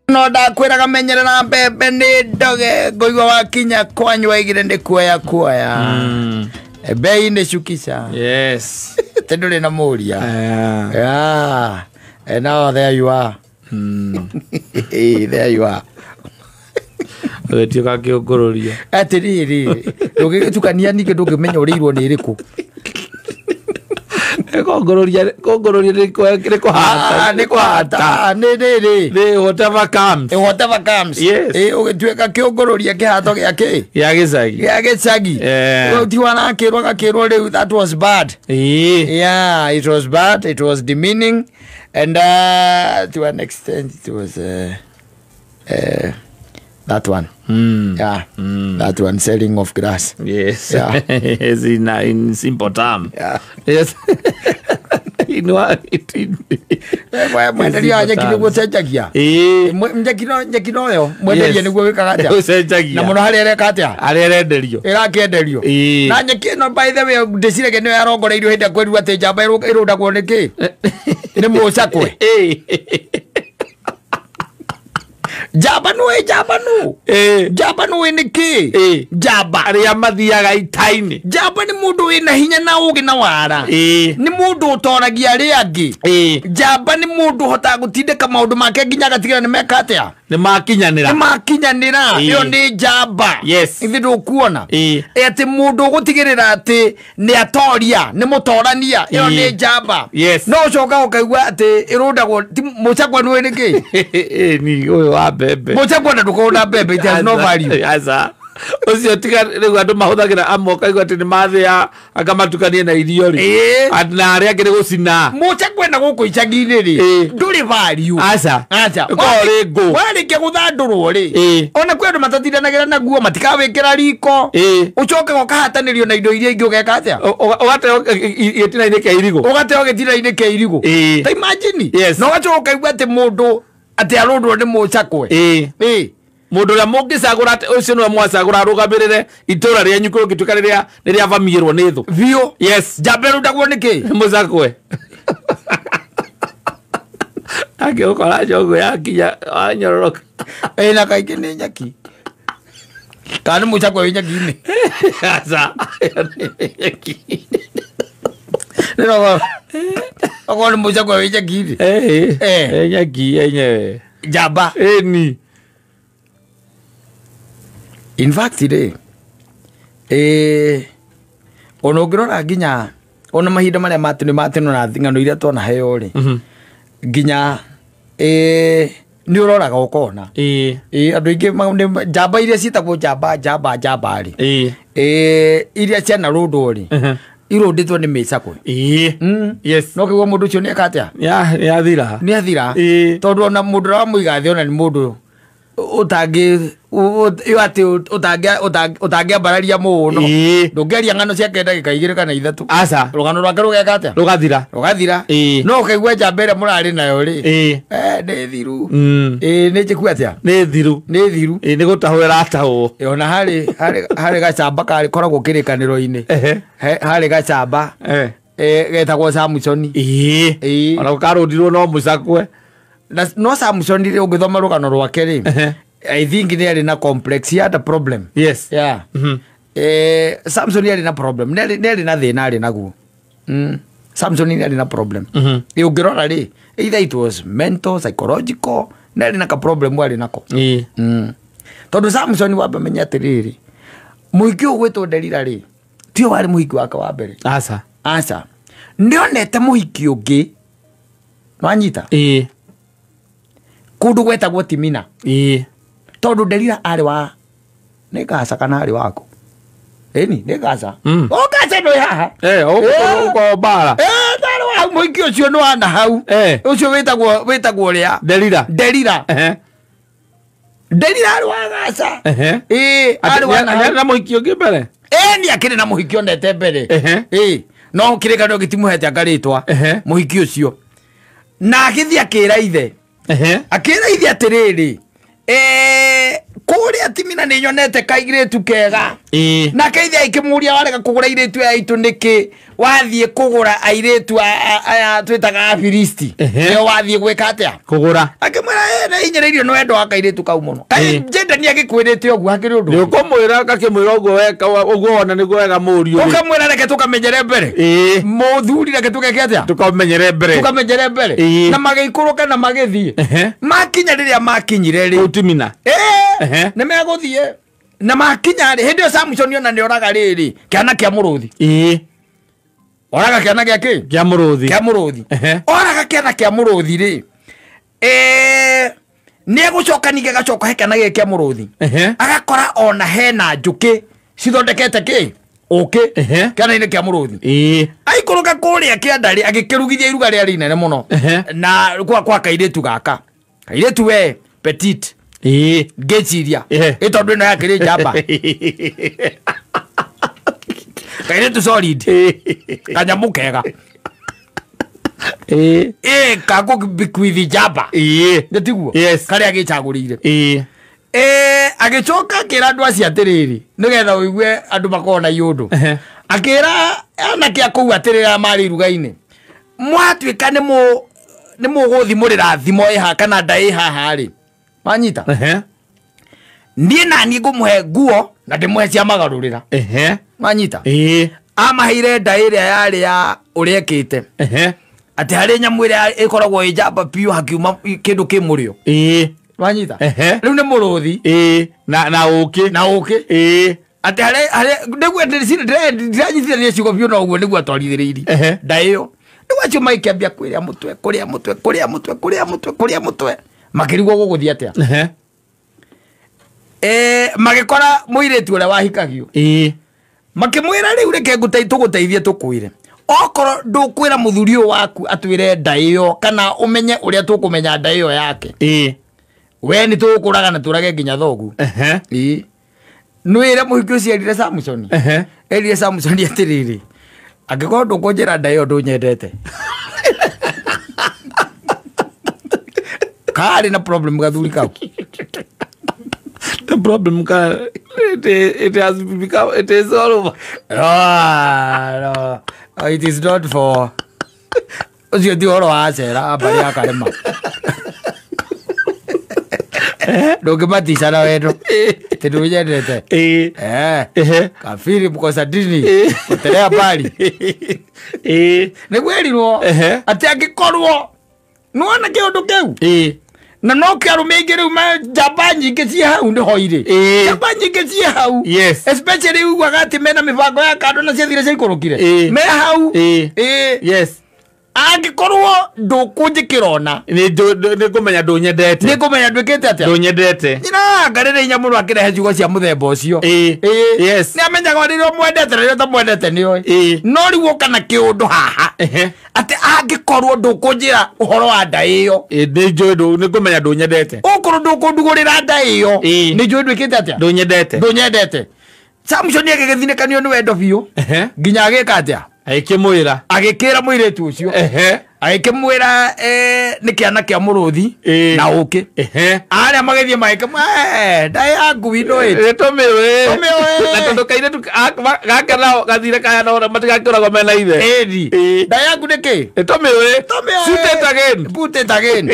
No ndakwĩraga menyerera mbembe nĩ ndoge ngũigua wakinya kwanyu waigire nĩ kuoya kuoya. Bei nĩ cukisha. Yes. Te ndũrĩ na mũria. Yeah. And now there you are. There you are. Ũgĩtuĩka kĩũngũrũria. Atĩrĩrĩ, ndũngĩgĩtukania ningĩ ndũngĩmenya ũrĩirwo nĩ ĩrĩkũ. Kũngũrũria nĩ kũhata. Nĩ kũhata. Nĩ rĩrĩ. Nĩ whatever comes. Whatever comes. Yes. Ũgĩtuĩka kĩũngũrũria kĩhato gĩa kĩ? Gĩa gĩcagi. Gĩa gĩcagi. Ti warakĩrwo agakĩrwo rĩu that was bad. Yeah, it was bad. It was demeaning. And to an extent it was that one. Yeah. That one, selling of grass. Yes. Yeah. Yes, in simple term. Yeah. Yes. Mwenderia nyeki nĩguo ũcenjagia. Nyeki noyo mwenderia nĩguo wĩkaga atĩa? Ũcenjagia. Na mũno harĩa ĩreka atĩa? Harĩa ĩrenderio. Ĩrakĩenderio. Na nyeki ĩno by the way ndĩciragia nĩyo yarongoreirio hĩndĩ ĩrĩa kwĩrirwo atĩ njamba ĩrũndagwo nĩ kĩ? Nĩ mũcakwe. Njamba nũĩ, njamba nũ? Njamba nũĩ nĩ kĩ? Njamba. Arĩa mathiaga ita-inĩ. Njamba nĩ mũndũ wĩna hinya na ũgĩ na wara. Nĩ mũndũ ũtoragia arĩa angĩ. Njamba nĩ mũndũ ũhotaga gũtindĩka maũndũ make nginya agatigĩrĩra nĩ meka atĩa? Nĩ makinyanĩra. Nĩ makinyanĩra. Ĩyo nĩ njamba. Yes. Ithuĩ ndũkuona. Atĩ mũndũ ũgũtigĩrĩra atĩ nĩ atoria, nĩ mũtorania. Ĩyo nĩ njamba. Yes. No ũcoka ũkaigua atĩ ĩrũndagwo mũcakwe nĩũĩ nĩ kĩ? Ni ũyũ wa mbembe. Mũcakwe na ndũkorwo na mbembe, it has no value. Aca. Ũcio tiga rĩu andũ mahũthagĩra amwe ũkaigua atĩ nĩ mathĩa akamatukania na irio rĩ. Na arĩa angĩ nĩ gũcina. Mũcakwe na gũkũ icagi-inĩ rĩ, ndũrĩ value. Aca. Aca. Ũkoragwo ũrĩ ngũ. Warĩkia gũthandũrwo rĩ, ona kwĩ andũ matatindanagĩra naguo matikawĩkĩra riko. Ũcokaga ũkahatanĩrio na indo iria ingĩ ũgeka atĩa? Ũgateo gĩtina-inĩ kĩa irigũ. Ũgateo gĩtina-inĩ kĩa irigũ. Ta imagine. Yes. Na ũgacoka ũkaigua atĩ mũndũ atĩ arũndwo nĩ mũcakwe. Mũndũ ũrĩa mũngĩcagũra atĩ ũcio nĩwe mwacagũra arũgamĩrĩre itũra rĩanyu kũngĩtuĩka rĩrĩa rĩavamiĩrwo nĩ thũ. Biũ. Yes. Njamba ĩrũndagwo nĩ kĩ? Mũcakwe. Angĩgũkora njogu yakinya wanyororoka. Na kaingĩ nĩ nyeki. Kana nĩ mũcakwe wĩ nyeki-inĩ? Aca. Nĩ nyeki. Okorwo nĩ mũcakwe wĩ nyeki-inĩ. Nyeki yenyewe. Njamba. Ni. In fact rĩ, ona ũngĩrora nginya ona mahinda marĩa matene matene na ng'ano iria twanaheo rĩ, nginya nĩ ũroraga ũkona. Andũ aingĩ njamba iria ciĩtagwo njamba njamba njamba rĩ, iria cianarũndwo rĩ, irũndĩtwo nĩ mĩcakwe. Yes. No kĩguo mũndũ ũcio nĩeka atĩa? Nĩ athira. Nĩ athira. Tondũ ona mũndũ ũrĩa wamũiga thĩ ona nĩ mũndũ ũtangĩambararia mũno. Ndũngĩaria ng'ano ciake ndagĩka 2 kana 3. Aca. Rũgano rwake rũgeka atĩa? Rũgathira. Rũgathira. No ũkaigua njamba ĩrĩa mũrarĩ nayo rĩ, nĩ thiru. Nĩ njĩku atĩa? Nĩ thiru. Nĩ thiru. Nĩ gũtahwo ĩratahwo. Ona harĩ gacamba karĩ koragwo kĩrĩkanĩro-inĩ. Harĩ gacamba getagwo Samusoni. Ona karũndirwo no mũcakwe. No Samusoni rĩ, ũngĩthoma rũgano rwake rĩ, I think they are in a complex. He had a problem. Yes. Yeah. Samson arĩ na problem. Nĩ na thĩna arĩ naguo. Samson arĩ na problem. Ũngĩrora rĩ, either it was mental, psychological, nĩ arĩ na ka problem arĩ nako. Tondũ Samson wambe menya atĩrĩrĩ, mũhiki ũyũ ũgwĩtwo Delila rĩ, tio warĩ mũhiki wake wa mbere. Aca. Aca. Nĩonete mũhiki ũngĩ. Nwanyita? Kũndũ gwetagwo Timina. Tondũ Delila arĩ wa nĩ Gaza kana arĩ waku? Ĩni, nĩ Gaza. O Gaza ndũĩ haha. Ũko mbara. Ndarĩ wa hau, mũhiki ũcio nĩ wa na hau. Ũcio wĩtagwo ũrĩa? Delila. Delila. Delila arĩ wa Gaza. Arĩ wa na hau. Na mũhiki ũngĩ mbere? Nĩ akĩrĩ na mũhiki onete mbere. No kĩrĩkanĩro gĩtimũhete akarĩtwa mũhiki ũcio. Na agĩthiĩ akĩra ithe. Akĩra ithe atĩrĩrĩ, kũrĩa Timina nĩ nyonete kairĩtu kega. Nake ithe akĩmũria warega kũgũra airĩtu aya aitũ nĩkĩ wathiĩ kũgũra airĩtu aya twĩtaga Afilisti nĩo wathiĩ gwĩka atĩa kũgũra akĩmwĩra nĩ hinyĩrĩirio nĩ wendo wa kairĩtu kau mũno kaĩ Jenda nĩ agĩkwĩrĩte ũguo hakĩrĩ ũndũ nĩ ũkũmwĩra gakĩmwĩra ũguo weka ũguo wona nĩguo wega mũriũ ũkamwĩra reke tũkamenyere mbere mũthuri reke tũgeke atĩa tũkamenyere mbere tũkamenyere mbere na magĩikũrũka na magĩthiĩ makinya rĩrĩa makinyire rĩ kũu Timina nĩ megũthiĩ na makinya rĩ hĩndĩ ĩyo Samson ona nĩ oraga rĩrĩ kĩana kĩa mũrũthi oraga kĩana gĩa kĩ kĩa mũrũthi kĩa mũrũthi oraga kĩana kĩa mũrũthi rĩ nĩ egũcoka ningĩ agacoka he kĩana gĩkĩ kĩa mũrũthi agakora ona hena njũkĩ cithondekete kĩ ũkĩ kĩana-inĩ kĩa mũrũthi aikũrũka kũrĩa kĩanda rĩ agĩkĩrugithia iruga rĩarĩ inene mũno na kwa kairĩtu gaka kairĩtu we petit ngĩciria ĩ tondũ ĩno yakĩrĩ njamba kairĩtu solid kanyamũ kega kagũbikwithi njamba nĩ tiguo karĩa agĩcagũrĩire agĩcoka akĩra andũ acio atĩrĩrĩ nĩgetha ũigue andũ makorwo na iũndũ akĩra anake a kũu atĩrĩrĩ arĩa marĩ iruga-inĩ mwatuĩka nĩ mũgũthimũrĩra thimo ĩha kana nda ĩ haha rĩ manyita niĩ naniĩ ngũmũhe nguo na ndĩmũhe cia magarũrĩra manyita amaheire nda ĩrĩa yarĩ ya ũrĩa ĩkĩte atĩ harĩ nyamũ ĩrĩa ĩkoragwo ĩ njamba biũ hakiuma kĩndũ kĩ mũrĩo wanyita rĩu nĩ mũrũthi na ũkĩ na ũkĩ atĩ harĩ nĩguo ndiranyitithania ciugo biũ no ũguo nĩguo atwarithĩrĩirie nda ĩyo rĩu acio magĩkĩambia kũrĩa mũtwe kũrĩa mũtwe kũrĩa mũtwe kũrĩa mũtwe kũrĩa mũtwe makĩrigwo gũgũthiĩ atĩa magĩkora mũirĩtu ũrĩa wahikagio makĩmwĩra rĩu reke tũgũteithie tũkwĩre okorwo ndũkwĩra mũthuri ũyũ waku atwĩre nda ĩyo kana ũmenye ũrĩa tũkũmenya nda ĩyo yake we nĩ tũgũkũraga na tũrage nginya thogu nwĩre mũhiki ũcio erire Samson erire Samson atĩrĩrĩ angĩkorwo ndũkũnjĩra nda ĩyo ndũnyendete karĩ na problem gathuri kau the problem it has become it is all over. No, it is not for ũcio ti ũhoro wa acera mbarĩ ya karĩma ndũngĩmatica na wendo tĩ ndũnyendete kafiri mkosa dini potelea mbali nĩguo erirwo atĩ angĩkorwo nĩwona kĩũndũ kĩu na no kĩarũme aingĩ rĩu njamba nyingĩ ciĩ hau nĩho irĩ njamba nyingĩ ciĩ hau especially uguaga atĩ mena mĩbango ya kando na ciathire ciaikũrũkire me hau angĩkorwo ndũkũnjĩkĩra ona nĩ ngũmenya ndũnyendete nĩ ngũmenya ndwĩkĩte atĩa ndũnyendete nyina ngarĩrĩ inya mũno akĩrehe ciugo cia mũthemba ũcio nĩ amenyaga rĩrĩa ũmwendete na rĩrĩa ũtamwendete nĩoĩ no rĩu ũka na kĩũndũ haha atĩ angĩkorwo ndũkũnjĩra ũhoro wa nda ĩyo nĩ ngũmenya ndũnyendete ũkorwo ndũkũndugũrĩra nda ĩyo nĩ njũĩ ndwĩkĩte atĩa ndũnyendete ndũnyendete Samson agĩgĩthinĩkanio nĩ wendo biũ nginya agĩka atĩa agĩkĩmwĩra agĩkĩra mũirĩtu ũcio agĩkĩmwĩra nĩ kĩana kĩa mũrũthi na ũkĩ arĩa magĩthiĩ magĩkĩmwĩra nda yaku we know it tũmĩũĩ na tondũ kairĩtu gaka nao gathire kaya nao matigakĩũragwo mena ithe nda yaku nĩ kĩ tũmĩũĩ shoot it again put it again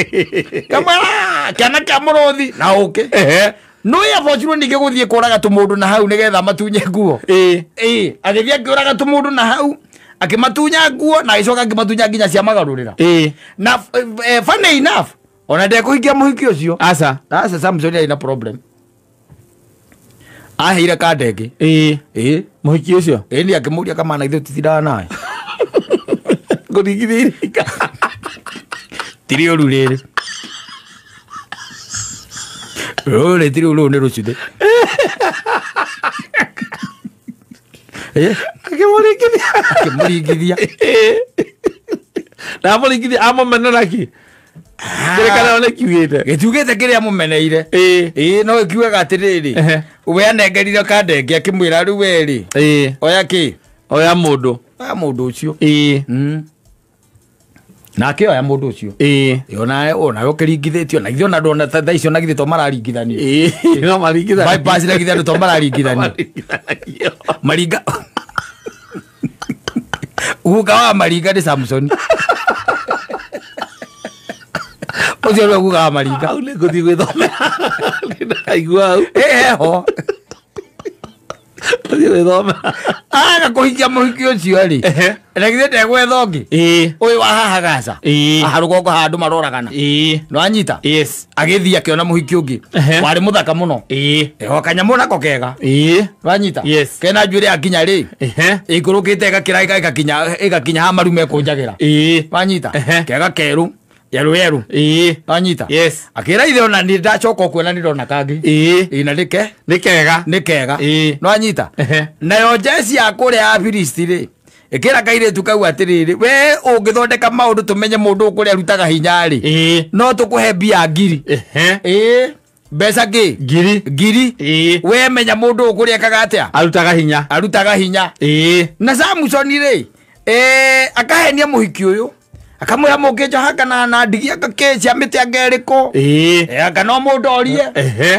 kamwĩra kĩana kĩa mũrũthi na ũkĩ no yabocirwo ningĩ gũthiĩ kũraga tũmũndũ na hau nĩgetha matunye nguo agĩthiĩ akĩũraga tũmũndũ na hau akĩmatunya nguo na agĩcoka akĩmatunya nginya cia magarũrĩra na funny enough ona ndekũhikia mũhiki ũcio aca aca Samson arĩ na problem aheire kanda ĩngĩ mũhiki ũcio nĩ akĩmũria kamana ithuĩ tũtindaga nawe ngũringithia iringa ti rĩũru rĩrĩ rũrĩ ti rĩu rũu nĩ rũcuthĩ akĩmũringithia akĩmũringithia na amũringithia amũmenera kĩ kĩrĩa kana nĩ kiugĩte gĩtiugĩte kĩrĩa amũmeneire no gĩkiugaga atĩrĩrĩ we anengerire kanda ĩngĩ akĩmwĩra rĩu we rĩ oya kĩ oya mũndũ oya mũndũ ũcio Na akĩoya mũndũ ũcio. Ona ona ũkĩringithĩtio na ithuĩ ona ndona thaa icio na githĩ to mararingithanio. No maringithanio. Bypass na githĩ andũ to mararingithanio. Maringa. Guka wa Maringa nĩ Samson. Ũcio nĩwe guka wa Maringa. Hau nĩ ngũthiĩ gwĩthomera. Nĩndaigua hau. Heho. Ngũthiĩ gwĩthomera. Aga kũhikia mũhiki ũcio rĩ. Na githĩ ndegwetha ũngĩ. Ũyũ wa haha Gaza. Haha rũgongo haha andũ maroragana. Nĩwanyita? Yes. Agĩthiĩ akĩona mũhiki ũngĩ. Warĩ mũthaka mũno. Eho kanyamũ nako kega. Nĩwanyita? Yes. Kena njuĩrĩ ya nginya rĩ. Ĩikũrũkĩte ĩgakĩra ĩgakinya haha maru mekũnjagĩra. Nĩwanyita? Kega kerũ. Yeru yeru. Nĩwanyita? Yes. Akĩra ithe ona nĩ ndacoka kuona nĩ ndona kangĩ. Na nĩke? Nĩ kega. Nĩ kega. Nĩwanyita? Nayo njeci ya kũrĩa ya Afilisti rĩ, ĩkĩra kairĩtu kau atĩrĩrĩ, we ũngĩthondeka maũndũ tũmenye mũndũ ũyũ kũrĩa arutaga hinya rĩ, no tũkũhe mbia 1000. Mbeca ngĩ? Ngiri. 1000. We menya mũndũ ũyũ kũrĩa ekaga atĩa? Arutaga hinya. Arutaga hinya. Na Samson rĩ, akahenia mũhiki ũyũ. Akamwĩra mũngĩnjoha kana na ndigi anga cia mĩtĩ anga ĩrĩkũ. Anga no mũndorie.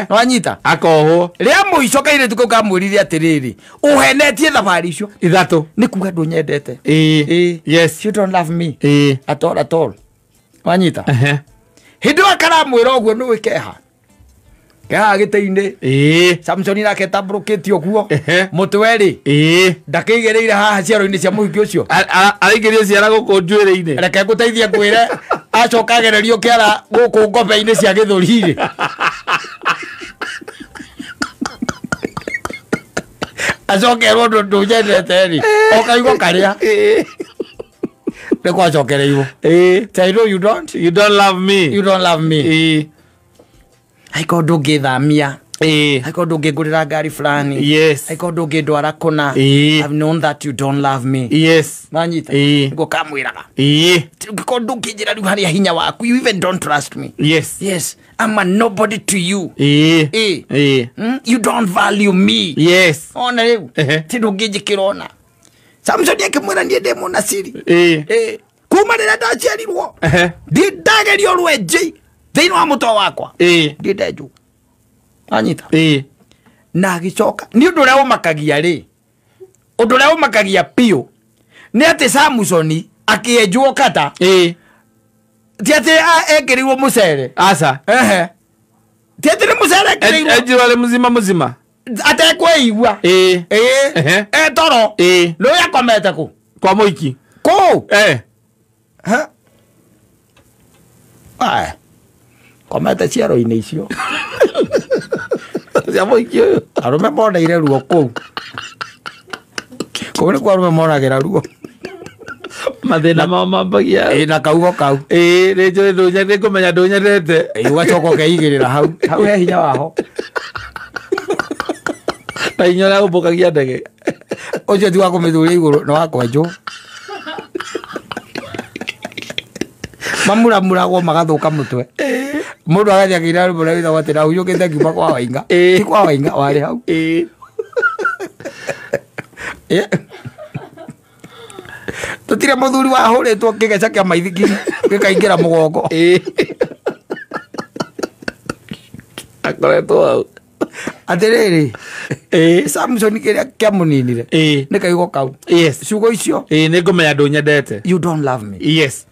Nĩwanyita? Akohwo. Rĩa mũico kairĩtu kau kamwĩrire atĩrĩrĩ, ũhenetie thabarĩ icio 3. Nĩ kuga ndũnyendete. Yes. You don't love me. At all, at all. Wanyita? Hĩndĩ ĩyo akaramwĩra ũguo nĩũĩ keha. Keha gĩtĩ-inĩ. Samson nake tambũrũkĩtie ũguo. Mũtwe rĩ. Ndakĩigĩrĩire haha ciaro-inĩ cia mũhiki ũcio. Araingĩria ciara gũkũ njuĩrĩ-inĩ. Reke ngũteithie ngwĩre acoka agererio kĩara gũkũ ngombe-inĩ cia gĩthũri-rĩ. Acokerwo ndũnyendete rĩ. O kaigo karĩa. Nĩ gwacokereirwo. Say no, you don't. You don't love me. You don't love me. Aiko ndũngĩthamia. Aiko ndũngĩngũrĩra ngari fulani. Yes. Aiko ndũngĩndwara kũna. I've known that you don't love me. Yes. Manyita. Nĩguo kamwĩraga. Ũngĩkorwo ndũngĩnjĩra rĩu harĩa hinya waku, you even don't trust me. Yes. Yes. I'm a nobody to you. You don't value me. Yes. Ona rĩu. Ti ndũngĩnjĩkĩra ona. Samson akĩmwĩra niĩ ndĩ mũnaciri. Kuma rĩrĩa ndaciarirwo. Ndindagerio rwenji thĩinĩ wa mũtwe wakwa. Ndindenjwo. Anyita. Na agĩcoka. Nĩ ũndũ ũrĩa ũmakagia rĩ. Ũndũ ũrĩa ũmakagia biũ nĩ atĩ Samson akĩenjwo kata. Ti atĩ ekĩrirwo mũcere. Aca. Ti atĩ nĩ mũcere ekĩrirwo. Enjirwo arĩ mũzima mũzima. Atekwĩigua. Etoro. Nĩũĩ akomete kũ? Kwa mũhiki. Kũ? Aya. Komete ciaro-inĩ icio. Cia mũhiki ũyũ. Arũme moneire ruo kũu. Kũu nĩkuo arũme monagĩra ruo. Mathĩna mao mambagia. Na kaugo kau. Nĩ njũĩ nĩngũmenya ndũnyendete. Ũgacoka ũkeigĩrĩra hau. Hau he hinya waho. Na hinya ũrĩa ũmbũkagia ndege. Ũcio ti wa kũmĩthuria igũrũ, nĩ wa kwenjwo. Mamuramuragwo magathũka mũtwe. Mũndũ agathiĩ akĩina rwĩmbo rũrĩa rwĩtagwo atĩ ndahurũkĩte ngiuma kwa Wainga. Ti kwa Wainga, warĩ hau. Tũtirĩ mũthuri wahũrĩtwo kĩgeca kĩa maithikiri gĩkaingĩra mũgongo. Akoretwo hau. Atĩrĩrĩ, Samson kĩrĩa kĩamũninire nĩ kaigo kau. Yes. Ciugo icio. Nĩngũmenya ndũnyendete. You don't love me. Yes.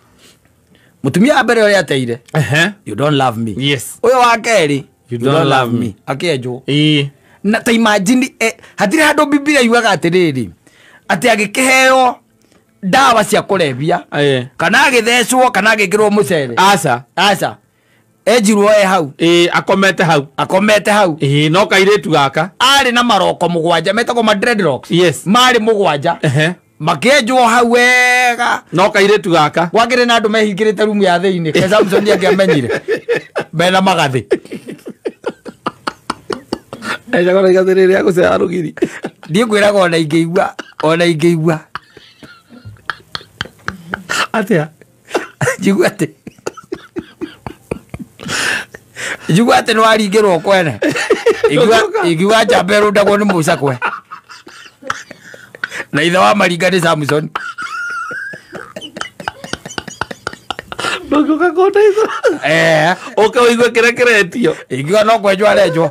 Mũtumia wa mbere ũrĩa ateire. You don't love me. Yes. Ũyũ wa kerĩ. You don't love me. Akĩenjwo. Na ta imagine hatirĩ handũ Bibilia yugaga atĩrĩrĩ atĩ agĩkĩheo ndawa cia kũrebia kana agĩthecwo kana agĩkĩrwo mũcere. Aca. Aca. Enjirwo e hau. Akomete hau. Akomete hau. No kairĩtu gaka. Arĩ na maroko 7 metagwo ma dreadlocks. Yes. Marĩ 7. Makĩenjwo hau wega. No kairĩtu gaka. Gwakĩrĩ na andũ mehingĩrĩte rumu ya thĩinĩ. Ke Samson angĩamenyire. Mena magathĩ. Ejagora igathĩ rĩrĩa gũcera rũgiri. Ndiĩ ngwĩraga ona ingĩigua. Ona ingĩigua. Atĩa? Njigua atĩ. Njigua atĩ nĩwaringĩrwo kwene. Ingiuga njamba ĩrũndagwo nĩ mũcakwe. Na ithe wa Maringa nĩ Samson. Ndũngĩũka kũndeithũra. Ũke ũigue kĩrĩa kĩretio. Ingiuga no kwenjwo arenjwo.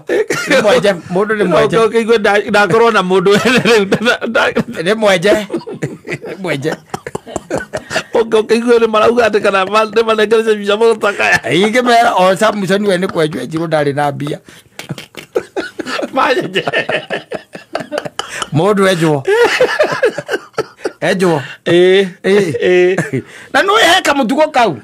Nĩ mwenje, mũndũ nĩ mwenje. Ũke ũigue ndakorwo na mũndũ wene rĩu. Nĩ mwenje. Nĩ mwenje. Ũke ũkĩigue nĩ marauga atĩ kana nĩ manengereire mbica mũtakaya. Ingĩmera o Samson we nĩ kwenjwo enjirwo ndarĩ na mbia. Manyenje. Mũndũ enjwo. Enjwo. Na nĩ he kamũtugo kau.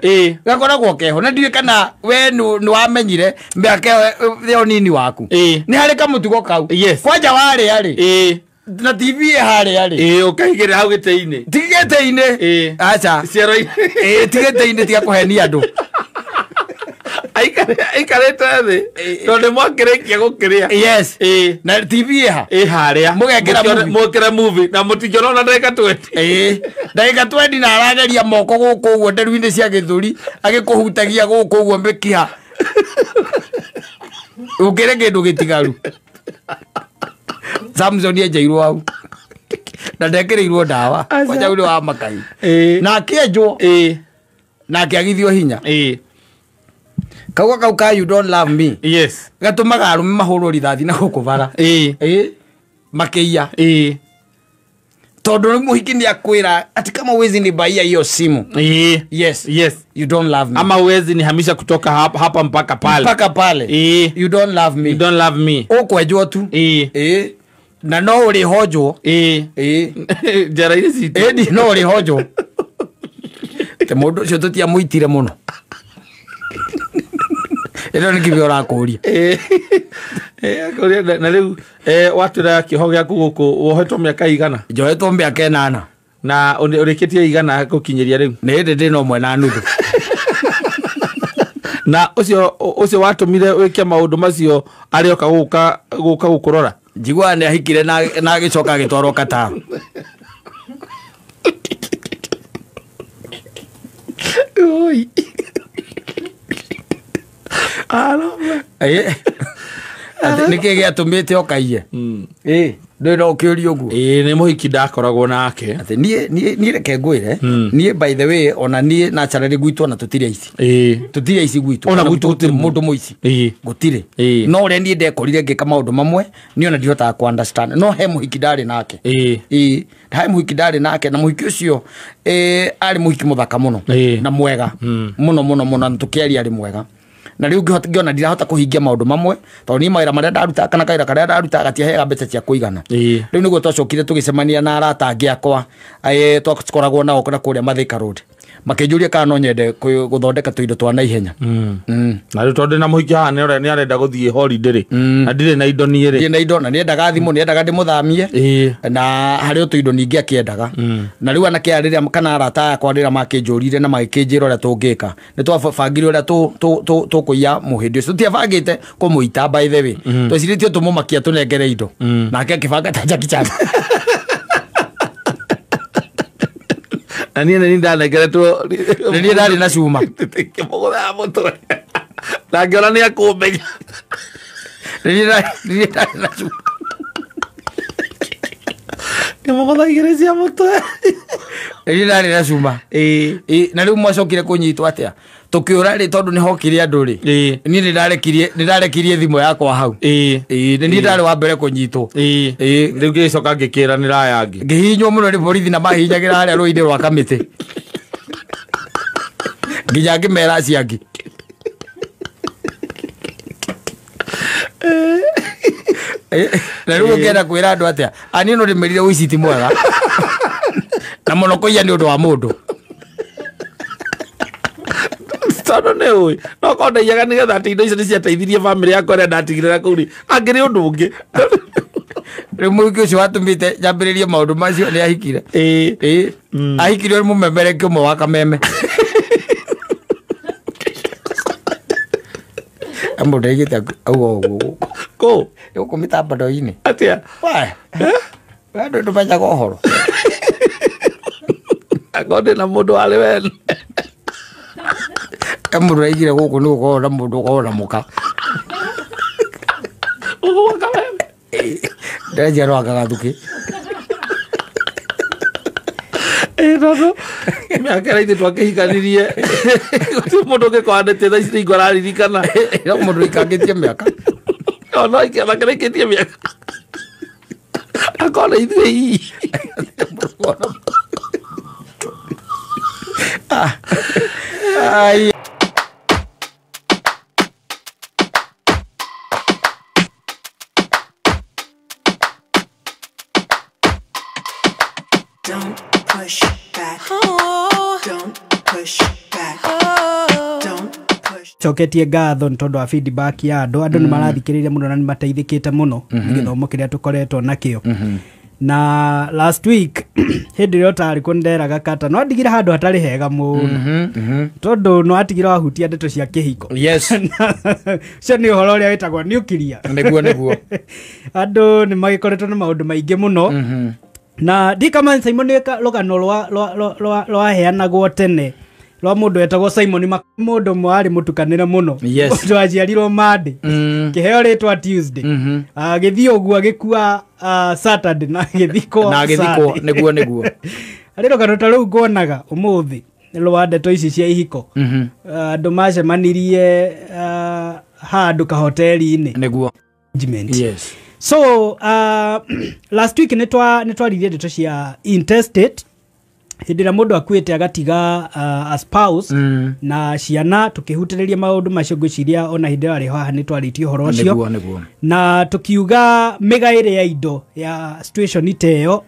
Gakoragwo keho na ndiũĩ kana we nĩ wamenyire mĩaka ĩyo nini waku. Nĩ harĩ kamũtugo kau. Kwanja warĩa rĩ. Na TV ĩ harĩa rĩ. Ũkaigĩrĩra hau gĩtĩ-inĩ. Ti gĩtĩ-inĩ. Aca. Ciero-inĩ. Ti gĩtĩ-inĩ tiga kũhenia andũ. Aikarĩte thĩ. Tondũ nĩ mwakĩrĩkia gũkĩrĩa. Yes. Na TV ĩ ha? Ĩ harĩa. Mũgekĩra movie. Mũgekĩra movie na mũtingĩona ona ndagĩka 20. Ndagĩka 20 na arageria moko gũkũ ũguo nderu-inĩ cia gĩthũri agĩkũhutagia gũkũ ũguo mĩkiha. Ũkĩre kĩndũ gĩtigaru. Samson enjeirwo hau. Na ndekĩrĩirwo ndawa. Kwanja ũrĩ wa makai. Na akĩenjwo. Na akĩagithio hinya. Kauga kau ka you don't love me. Yes. Gatũmaga arũme mahũrwo rithathi na gũkũ bara. Makĩiya. Tondũ rĩu mũhiki nĩ akwĩra ati kama huwezi nibaia hiyo simu. Yes. Yes. You don't love me. Ama huwezi nihamisha kutoka hapa mpaka pale. Mpaka pale. You don't love me. You don't love me. Ũkwenjwo tu. Na no ũrĩhonjwo. Njara-inĩ citũ. Ĩni no ũrĩhonjwo. Te mũndũ ũcio tũtiamũitire mũno. Ĩno nĩ kĩbio ũrakũria. Na rĩu watwĩra kĩoho gĩaku gũkũ wohetwo mĩaka igana? Njohetwo mĩaka 8. Na ũrĩkĩtie igana gũkinyĩria rĩu? Nĩ hĩndĩ ndĩ na 1.5. Na ũcio watũmire wĩke maũndũ macio arĩoka gũka gũkũrora? Njiguaga nĩ ahikire na agĩcoka agĩtwarwo Qatar. Oi. Nĩkĩ gĩatũmĩte ũkaiye? Ndũĩ no ũkĩũrie ũguo. Nĩ mũhiki ndakoragwo nake. Atĩ niĩ reke ngwĩre, niĩ by the way ona niĩ naturally gwitũ ona tũtirĩ aici. Tũtirĩ aici gwitũ. Ona gwitũ gũtirĩ mũndũ mũici. Gũtirĩ. No ũrĩa niĩ ndekorire ngĩka maũndũ mamwe, niĩ ona ndihotaga kũ understand. No he mũhiki ndarĩ nake. He mũhiki ndarĩ nake na mũhiki ũcio arĩ mũhiki mũthaka mũno na mwega. Mũno mũno mũno na tũkĩaria arĩ mwega. Na rĩu ngĩona ndirahota kũhingia maũndũ mamwe tondũ niĩ mawĩra marĩa ndarutaga kana kawĩra karĩa ndarutaga gatiaheaga mbeca cia kũigana. Rĩu nĩguo twacokire tũgĩcemania na arata angĩ akwa twakoragwo nao na kũrĩa Mathika Road. Makĩnjũria kana no nyende gũthondeka tũindo twa naihenya. Na rĩu tondũ na mũhiki haha nĩ arenda gũthiĩ holiday rĩ, na ndirĩ na indo niĩ rĩ. Ndirĩ na indo na nĩendaga thimũ, nĩendaga ndĩmũthamie na harĩ o tũindo ningĩ akĩendaga. Na rĩu anake aya rĩrĩa kana arata akwa rĩrĩa makĩnjũrire na magĩkĩnjĩra ũrĩa tũngĩka, nĩ twabangire ũrĩa tũkũiya mũhĩndĩ ũcio. Tũtiabangĩte kũmũita by the way. Twecirĩtie tũmũmakia tũnengere indo. Nake akĩbanga ta Jackie Chan. Na niĩ nĩ ndanengeretwo. Nĩ niĩ ndarĩ na cuma. Ngĩmũgũthaga mũtwe. Na ngĩona nĩ akũmenya. Nĩ niĩ ndarĩ na cuma. Ngĩmũgũtha igĩrĩ cia mũtwe. Nĩ niĩ ndarĩ na cuma. Na rĩu mwacokire kũnyitwo atĩa? Tũkĩũra rĩ tondũ nĩ hokire andũ rĩ. Niĩ nĩ ndarekirie thimũ yakwa hau. Nĩ niĩ ndarĩ wa mbere kũnyitwo. Rĩu ngĩcoka ngĩkĩranĩra aya angĩ. Ngĩhihinywo mũno nĩ borithi na mahihinyagĩra harĩa rũĩ-inĩ rwa Kamĩtĩ. Nginya ngĩmera acio angĩ. Na rĩu ũngĩenda kwĩra andũ atĩa? Niĩ no ndĩmerire ũici ti mwega. Na mũno kũiya nĩ ũndũ wa mũndũ. Tondũ nĩ ũĩ no korwo ndaiyaga nĩgetha atĩ indo icio nĩ ciateithirie bamĩrĩ yakwa ĩrĩa ndatigire kũu rĩ, angĩrĩ ũndũ ũngĩ. Rĩu mũhiki ũcio watũmĩte nyambĩrĩrie maũndũ macio nĩ ahikire. Ahikire nĩ mũmemereki ũmwe wa Kameme. Mũndũ ndaigĩte auga ũguo. Kũ? Gũkũ mĩtambando-inĩ. Atĩa? We andũ ndũmenyaga ũhoro. Akorwo ndĩna mũndũ warĩ wene. Mũndũ aigire gũkũ nĩ gũkorwo na mũndũ ũkorwo na mũka. Ũguo Kameme. Ndenjia no anga gathukĩ. Ĩno mĩaka ĩrĩa ithuĩ twakĩhikanirie gũtirĩ mũndũ ũngĩkorwo thaa ici nĩingũ araririkana. No mũndũ ũikangĩtie mĩaka. Ona akĩrĩkĩtie mĩaka akona ithuĩ hihi. Ai. Don't push back. Oh. Don't push back. Oh. Don't push. Coketie ngatho nĩ tondũ wa feedback ya andũ. Andũ nĩ marathikĩrĩria mũno na nĩ mateithĩkĩte mũno nĩ gĩthomo kĩrĩa tũkoretwo nakĩo. Na last week hĩndĩ ĩrĩa ũtarĩ kũ nĩnderaga kata no ndigire handũ hatarĩ hega mũno tondũ no atigire wahutia ndeto cia kĩhiko. Yes. Ũcio nĩ ũhoro ũrĩa wĩtagwo nuclear. Nĩguo. Andũ nĩ magĩkoretwo na maũndũ maingĩ mũno. Na ndikama Simon nĩ rũgano rwaheanagwo tene rwa mũndũ wetagwo Simon, mũndũ ũmwe warĩ mũtukanĩre mũno. Yes. Mũndũ waciarirwo Monday, kĩheo rĩtwa Tuesday, agĩthiĩ ũguo agĩkua Saturday na agĩthikwo nĩguo. Arĩ rũgano ta rũu nguonaga ũmũthĩ rwa ndeto ici cia ihiko. Andũ macemanirie handũ kahoteri-inĩ. Nĩguo. Yes. So last week nĩ twaririe ndeto cia intestate hĩndĩ ĩrĩa mũndũ akuĩte agatiga a spouse na ciana, tũkĩhutĩrĩria maũndũ macio ngwĩciria ona hĩndĩ ĩyo arĩ haha nĩ twarĩtie ũhoro ũcio. Nĩguo. Na tũkiuga mĩgaĩre ya indo ya situation ta ĩyo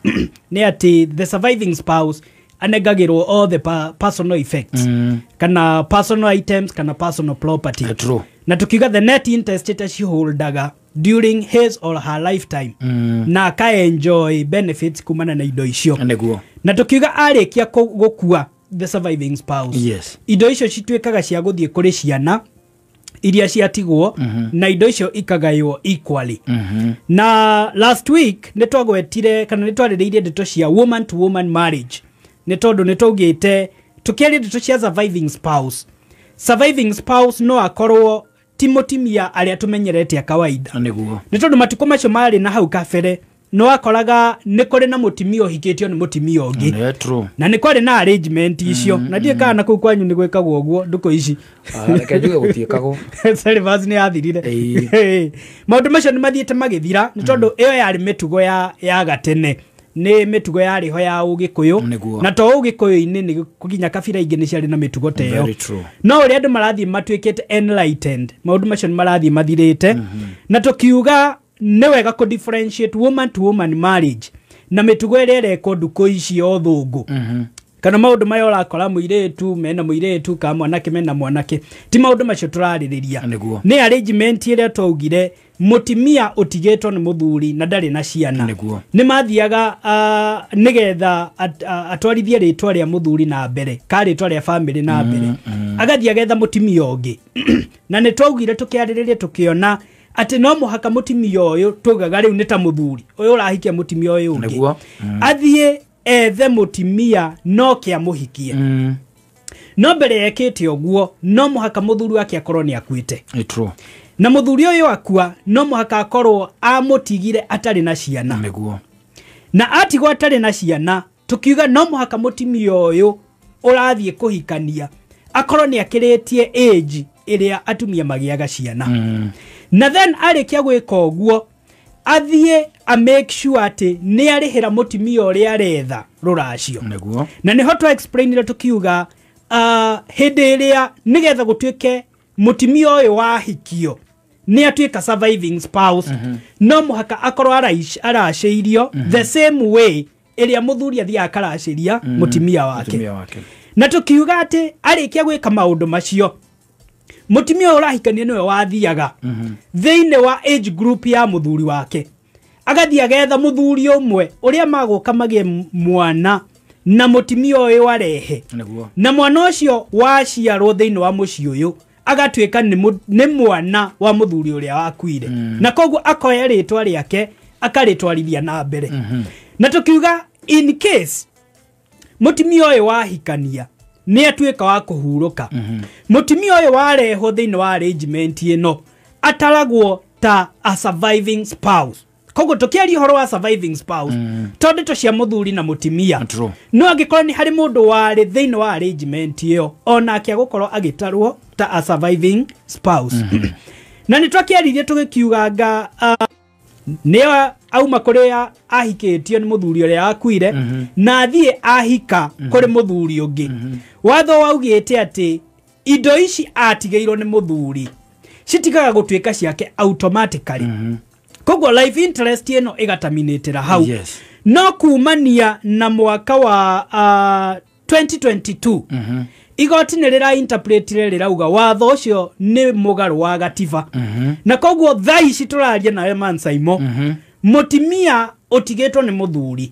nĩ atĩ the surviving spouse anengagĩrwo all the personal effects kana personal items kana personal property. True. Na tukiuga the net intestate she holdaga during his or her lifetime na aka enjoy benefits kumana na indo icio. Nĩguo. Na tukiuga arĩkia gũkua the surviving spouse. Yes. Indo icio cituĩkaga cia gũthiĩ kũrĩ ciana iria ciatigwo na indo icio ikagaywo equally. Na last week nĩ twagwetire kana nĩ twarĩrĩirie ndeto cia woman to woman marriage. Nĩ tondũ nĩ twaugĩte tũkĩaria ndeto cia surviving spouse. Surviving spouse no akorwo ti mũtumia arĩa tũmenyerete a kawaida. Nĩguo. Nĩ tondũ matukũ macio marĩ na hau kabere no akoraga nĩ kũrĩ na mũtumia ũhikĩtio nĩ mũtumia ũngĩ. Nĩ true. Na nĩ kwarĩ na arrangement icio. Na ndiĩ kana kũu kwanyu nĩ gwĩkagwo ũguo ndukũ ici. Reke njuge gũtiĩkagwo. Syllabus nĩ yathirire. Maũndũ macio nĩ mathiĩte magĩthira nĩ tondũ ĩyo yarĩ mĩtugo ya gatene. Nĩ mĩtugo yarĩ ho ya ũgĩkũyũ. Na to ũgĩkũyũ-inĩ nĩ nginya kabira ingĩ nĩ ciarĩ na mĩtugo ta ĩyo. No ũrĩa andũ marathiĩ matuĩkĩte enlightened, maũndũ macio nĩ marathiĩ mathirĩte. Na tũkiuga nĩ wega kũ differentiate woman to woman marriage na mĩtugo ĩrĩa ĩrekwo ndukũ ici ya ũthũngũ. Kana maũndũ maya ũrakora mũirĩtu mena mũirĩtu kana mwanake mena mwanake, ti maũndũ macio tũrarĩrĩria. Nĩ arrangement ĩrĩa twaugire mũtumia ũtigĩtwo nĩ mũthuri na ndarĩ na ciana nĩ mathiaga nĩgetha atwarithie rĩtwa rĩa mũthuri na mbere ka rĩtwa rĩa family na mbere, agathiĩ agetha mũtumia ũngĩ. Na nĩ twaugire tũkĩarĩrĩria tũkĩona atĩ no mũhaka mũtumia ũyũ tugaga rĩu nĩ ta mũthuri ũyũ ũrahikia mũtumia ũyũ ũngĩ athiĩ ethe mũtumia no kĩamũhikie. No mbere yekĩte ũguo no mũhaka mũthuri wake akorwo nĩ akuĩte. Na mũthuri ũyũ akua no mũhaka akorwo amũtigire atarĩ na ciana. Nĩguo. Na atigwo atarĩ na ciana tukiuga no mũhaka mũtumia ũyũ ũrathiĩ kũhikania akorwo nĩ akĩrĩtie age ĩrĩa atumia magĩaga ciana. Na then arĩkia gwĩka ũguo athiĩ a make sure atĩ nĩ arĩhĩra mũtumia ũrĩa aretha rũracio. Nĩguo. Na nĩho twa explainire tukiuga hĩndĩ ĩrĩa nĩgetha gũtuĩke mũtumia ũyũ wahikio nĩ atuĩka surviving spouse, no mũhaka akorwo aracĩirio the same way ĩrĩa mũthuri athiaga akaracĩria mũtumia wake. Na tukiuga atĩ arĩkia gwĩka maũndũ macio mũtumia ũyũ ũrahikania nĩwe wathiaga thĩinĩ wa age group ya mũthuri wake, agathiĩ agetha mũthuri ũmwe ũrĩa magũka magĩe mwana na mũtumia ũyũ arehe. Na mwana ũcio waciarwo thĩinĩ wa mũciĩ ũyũ agatuĩka nĩ mwana wa mũthuri ũrĩa wakuire. Na koguo akoya rĩtwa rĩake akarĩtwarithia na mbere. Na tukiuga in case mũtumia ũyũ wahikania nĩ atuĩka wa kũhurũka, mũtumia ũyũ warehwo thĩinĩ wa arrangement ĩno ataragwo ta a surviving spouse. Koguo tũkĩaria ũhoro wa surviving spouse to ndeto cia mũthuri na mũtumia. No angĩkorwo nĩ harĩ mũndũ warĩ thĩinĩ wa arrangement ĩyo onake agũkorwo agĩtarwo ta a surviving spouse. Na nĩ twakĩaririe tũgĩkiuganga nĩ auma kũrĩa ahikĩtio nĩ mũthuri ũrĩa akuire na athiĩ ahika kũrĩ mũthuri ũngĩ. Watho waugĩte atĩ indo ici atigĩirwo nĩ mũthuri citigaga gũtuĩka ciake automatically. Koguo life interest ĩno ĩgataminĩtĩra hau. Yes. No kumania na mwaka wa 2022 igoti nĩ rĩra interpretire rĩrauga watho ũcio nĩ mũgarũ wa gatiba. Na koguo thaa ici tũraria nawe Mansaimo, mũtumia ũtigĩtwo nĩ mũthuri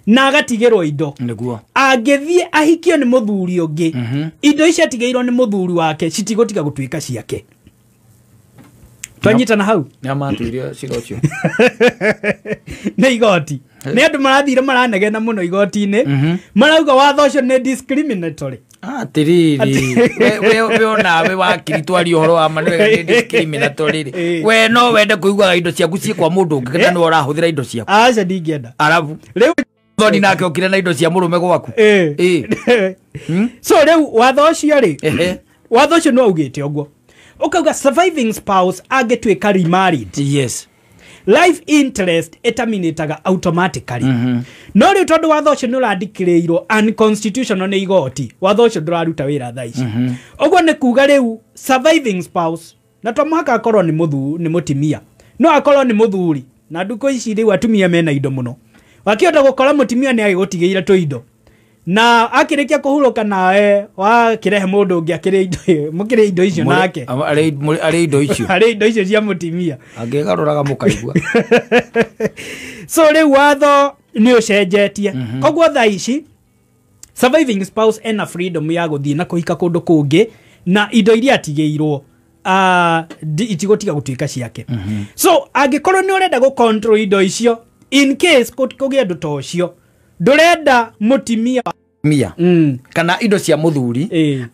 na agatigĩrwo indo. Nĩguo. Angĩthiĩ ahikio nĩ mũthuri ũngĩ, indo ici atigĩirwo nĩ mũthuri wake citigũtiga gũtuĩka ciake. Twanyitana hau? Nĩ amatuire cira ũcio. Nĩ igoti. Nĩ andũ marathire maranegena mũno igoti-inĩ. Marauga watho ũcio nĩ discriminatory. Atiriri we onawe wakiri twaria ũhoro wa ma nĩ wega nĩ discriminatory rĩ. We no wende kũiguaga indo ciaku ciĩ kwa mũndũ ũngĩ kana nĩ ũrahũthĩra indo ciaku? Aca ndingĩenda. Arabu rĩu thoni nake okire na indo cia mũrũme gwaku. So rĩu watho ũcio rĩ, watho ũcio nĩ waugĩte ũguo. Ũkauga surviving spouse angĩtuĩka remarried. Yes. Life interest ĩterminataga automatically. No rĩu tondũ watho ũcio nĩ ũrandĩkĩrĩirwo unconstitutional nĩ igoti, watho ũcio ndũraruta wĩra thaa ici. Ũguo nĩ kuga rĩu surviving spouse na to mũhaka akorwo nĩ nĩ mũtumia, no akorwo nĩ mũthuri. Na ndukũ ici rĩu atumia mena indo mũno, wakĩhota gũkora mũtumia nĩ agĩgũtigĩire tũindo na akĩrĩkia kũhurũka nawe wakĩrehe mũndũ ũngĩ akĩrĩa indo mũkĩrĩa indo icio nake arĩ indo icio arĩ indo icio cia mũtumia angĩgarũraga mũkaigua. So rĩu watho nĩ ũcenjetie. Koguo thaa ici surviving spouse ena freedom ya gũthiĩ na kũhika kũndũ kũngĩ na indo iria atigĩirwo itigũtiga gũtuĩka ciake. So angĩkorwo nĩ ũrenda gũ control indo icio in case kũgĩe ũndũ ta ũcio, ndũrenda mũtumia mia kana indo cia mũthuri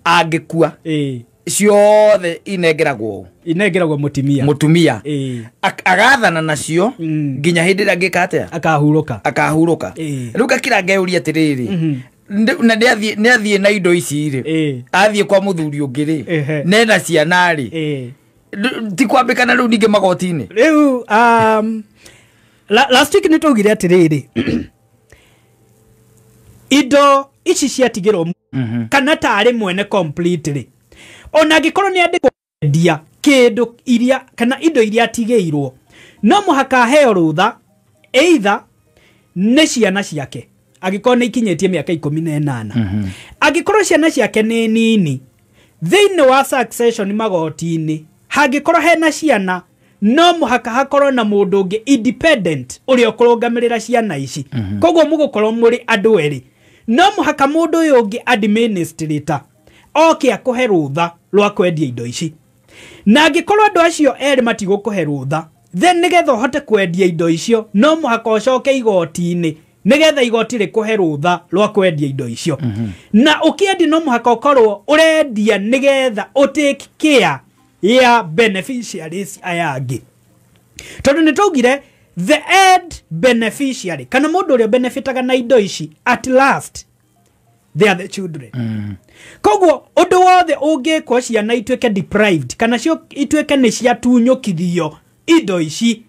angĩkua ciothe inengeragwo mũtumia agathana nacio nginya hĩndĩ ĩrĩa angĩka atĩa akahurũka. Rĩu gakira ngeyũria atĩrĩrĩ, na nĩ athiĩ na indo ici rĩ, athiĩ kwa mũthuri ũngĩ rĩ, nena ciana rĩ, ti kwambĩkana rĩu ningĩ magoti-inĩ. Rĩu last week nĩ twaugire atĩrĩrĩ, indo ici ciatigĩrwo kana tarĩ mwene completely, ona angĩkorwo nĩ andĩkwo kwendia kĩndũ iria kana indo iria atigĩirwo, no mũhaka aheo rũtha either nĩ ciana ciake angĩkorwo nĩ ikinyĩtie mĩaka 18. Angĩkorwo ciana ciake nĩ nini, thĩinĩ wa succession magoti-inĩ hangĩkorwo hena ciana no mũhaka hakorwo na mũndũ ũngĩ independent ũrĩa ũkũrũgamĩrĩra ciana ici. Koguo mũgũkorwo mũrĩ andũ erĩ. No mũhaka mũndũ ũyũ ũngĩ administrator oke akũhe rũtha rwa kwendia indo ici. Na angĩkorwo andũ acio erĩ matigũkũhe rũtha, then nĩgetha ũhote kwendia indo icio no mũhaka ũcoke igoti-inĩ nĩgetha igoti rĩkũhe rũtha rwa kwendia indo icio. Na ũkĩendia no mũhaka ũkorwo ũrendia nĩgetha ũtake care ya beneficiaries aya angĩ. Tondũ nĩ twaugire the end beneficiary kana mũndũ ũrĩa benefitaga na indo ici at last they are the children. Koguo ũndũ wothe ũngĩkwo ciana ituĩke deprived kana cio ituĩke nĩ ciatunyũkithio indo ici,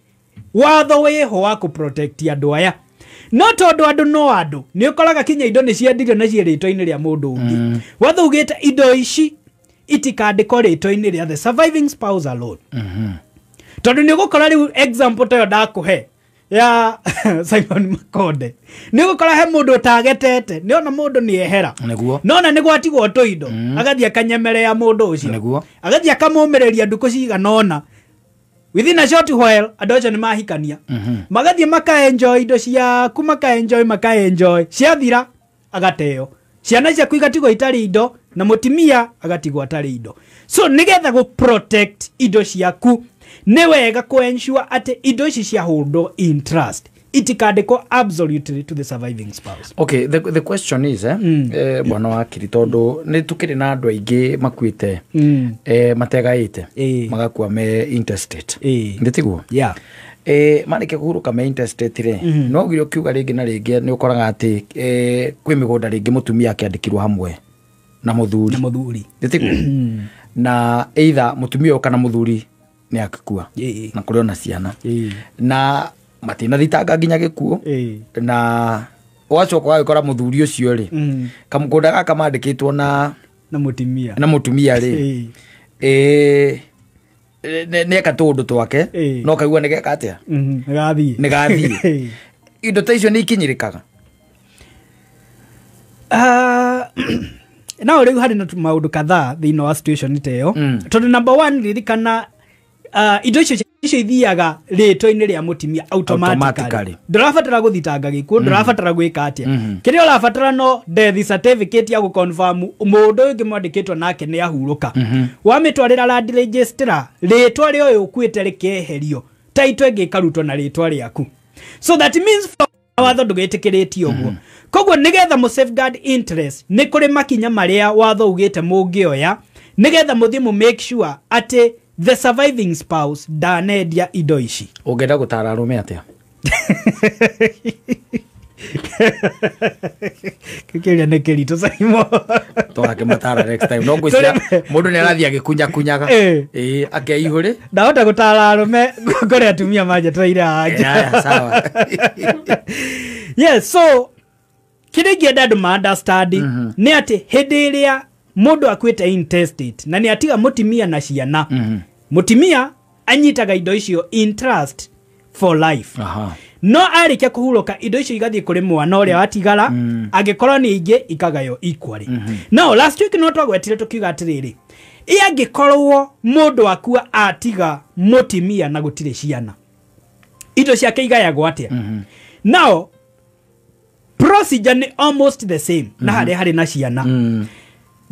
watho wĩho wa kũ protect andũ aya. No tondũ andũ no andũ nĩ ũkoraga kinya indo nĩ ciendirio na ciĩ rĩtwa-inĩ rĩa mũndũ ũngĩ. Watho ugĩte indo ici itikandĩkwo rĩtwa-inĩ rĩa the surviving spouse alone. Tondũ nĩ ũgũkora rĩu example ta ĩyo ndakũhe ya Simon Makonde, nĩ ũgũkora he mũndũ ũtagetete, nĩ ona mũndũ nĩ ehera nona nĩ gwatigwo tũindo, agathiĩ akanyemerea mũndũ ũcio, agathiĩ akamũmĩrĩria ndukũ cigana ũna, within a short while andũ acio nĩ mahikania, magathiĩ makaenjoy indo ciaku, makaenjoy ciathira agateo, ciana ciaku igatigwo itarĩ indo na mũtumia agatigwo atarĩ indo. So nĩgetha gũ protect indo ciaku nĩ wega kũ ensure atĩ indo ici ciahũndwo in trust itikandĩkwo absolutely to the surviving spouse. Okay, the question is bwana wakiri, tondũ nĩ tũkĩrĩ na andũ aingĩ makuĩte mategaĩte magakua me intestate, nĩ tiguo? Yeah. Marĩkia kũhurũka me intestate rĩ, no ugire ũkiuga rĩngĩ na rĩngĩ nĩ ũkoraga atĩ kwĩ mĩgũnda rĩngĩ mũtumia akĩandĩkirwo hamwe na mũthuri. Na mũthuri. Nĩtiguo? Na either mũtumia ũyũ kana mũthuri nĩ akĩkua. Na kũrĩ ona ciana. Na matinathitanga nginya gĩkuũ. Na ũgacoka ũgagĩkora mũthuri ũcio rĩ, kamũgũnda gaka mandĩkĩtwo na mũtumia. Na mũtumia rĩ. Nĩ eka tũũndũ twake no kaigua nĩ geka atĩa? Nĩ gathiĩ. Nĩ gathiĩ. Indo ta icio nĩ ikinyĩrĩkaga? No rĩu harĩ na maũndũ kadhaa thĩinĩ wa situation ta ĩyo. Tondũ number one, ririkana indo icio ithiaga rĩtwa-inĩ rĩa mũtumia automatically. Ndũrabatara gũthitanga gĩkuũ, ndũrabatara gwĩka atĩa. Kĩrĩa ũrabatara no death certificate ya gũconfirm mũndũ ũyũ ũngĩ mwandĩkĩtwo nake nĩ ahurũka. Wamĩtwarĩra land registrar, rĩtwa rĩa ũyũ ũkuĩte rĩkeherio, title ĩngĩ ĩkarutwo na rĩtwa rĩaku. So that means watho ndũgĩtĩkĩrĩtie ũguo. Koguo nĩgetha mũ safeguard interest, nĩ kũrĩ makinya marĩa watho ugĩte mũngĩoya nĩgetha mũthiĩ mũ make sure atĩ the surviving spouse ndanendia indo ici. Ũngĩenda gũtara arũme atĩa? Kĩũria nĩ kĩritũ, Simon. Tũgakĩmatara next time. No ngwĩciria mũndũ nĩ arathiĩ agĩkunyakunyaga. Ĩĩ, akeihũrĩ. Ndahota gũtara arũme kũrĩ atumia manjetereire haha. Sawa. Yes, so kĩrĩa ingĩenda andũ ma understand nĩ atĩ hĩndĩ ĩrĩa mũndũ akuĩte intestate na nĩ atiga mũtumia na ciana, mũtumia anyitaga indo icio in trust for life. No arĩkia kũhurũka, indo icio igathiĩ kũrĩ mwana ũrĩa watigara, angĩkorwo nĩ ingĩ ikagaywo equally. No last week no twagwetire tũkiuga atĩrĩrĩ, ĩ angĩkorwo mũndũ akua atiga mũtumia na gũtirĩ ciana, indo ciake igayagwo atĩa? Now procedure nĩ almost the same na harĩa harĩ na ciana.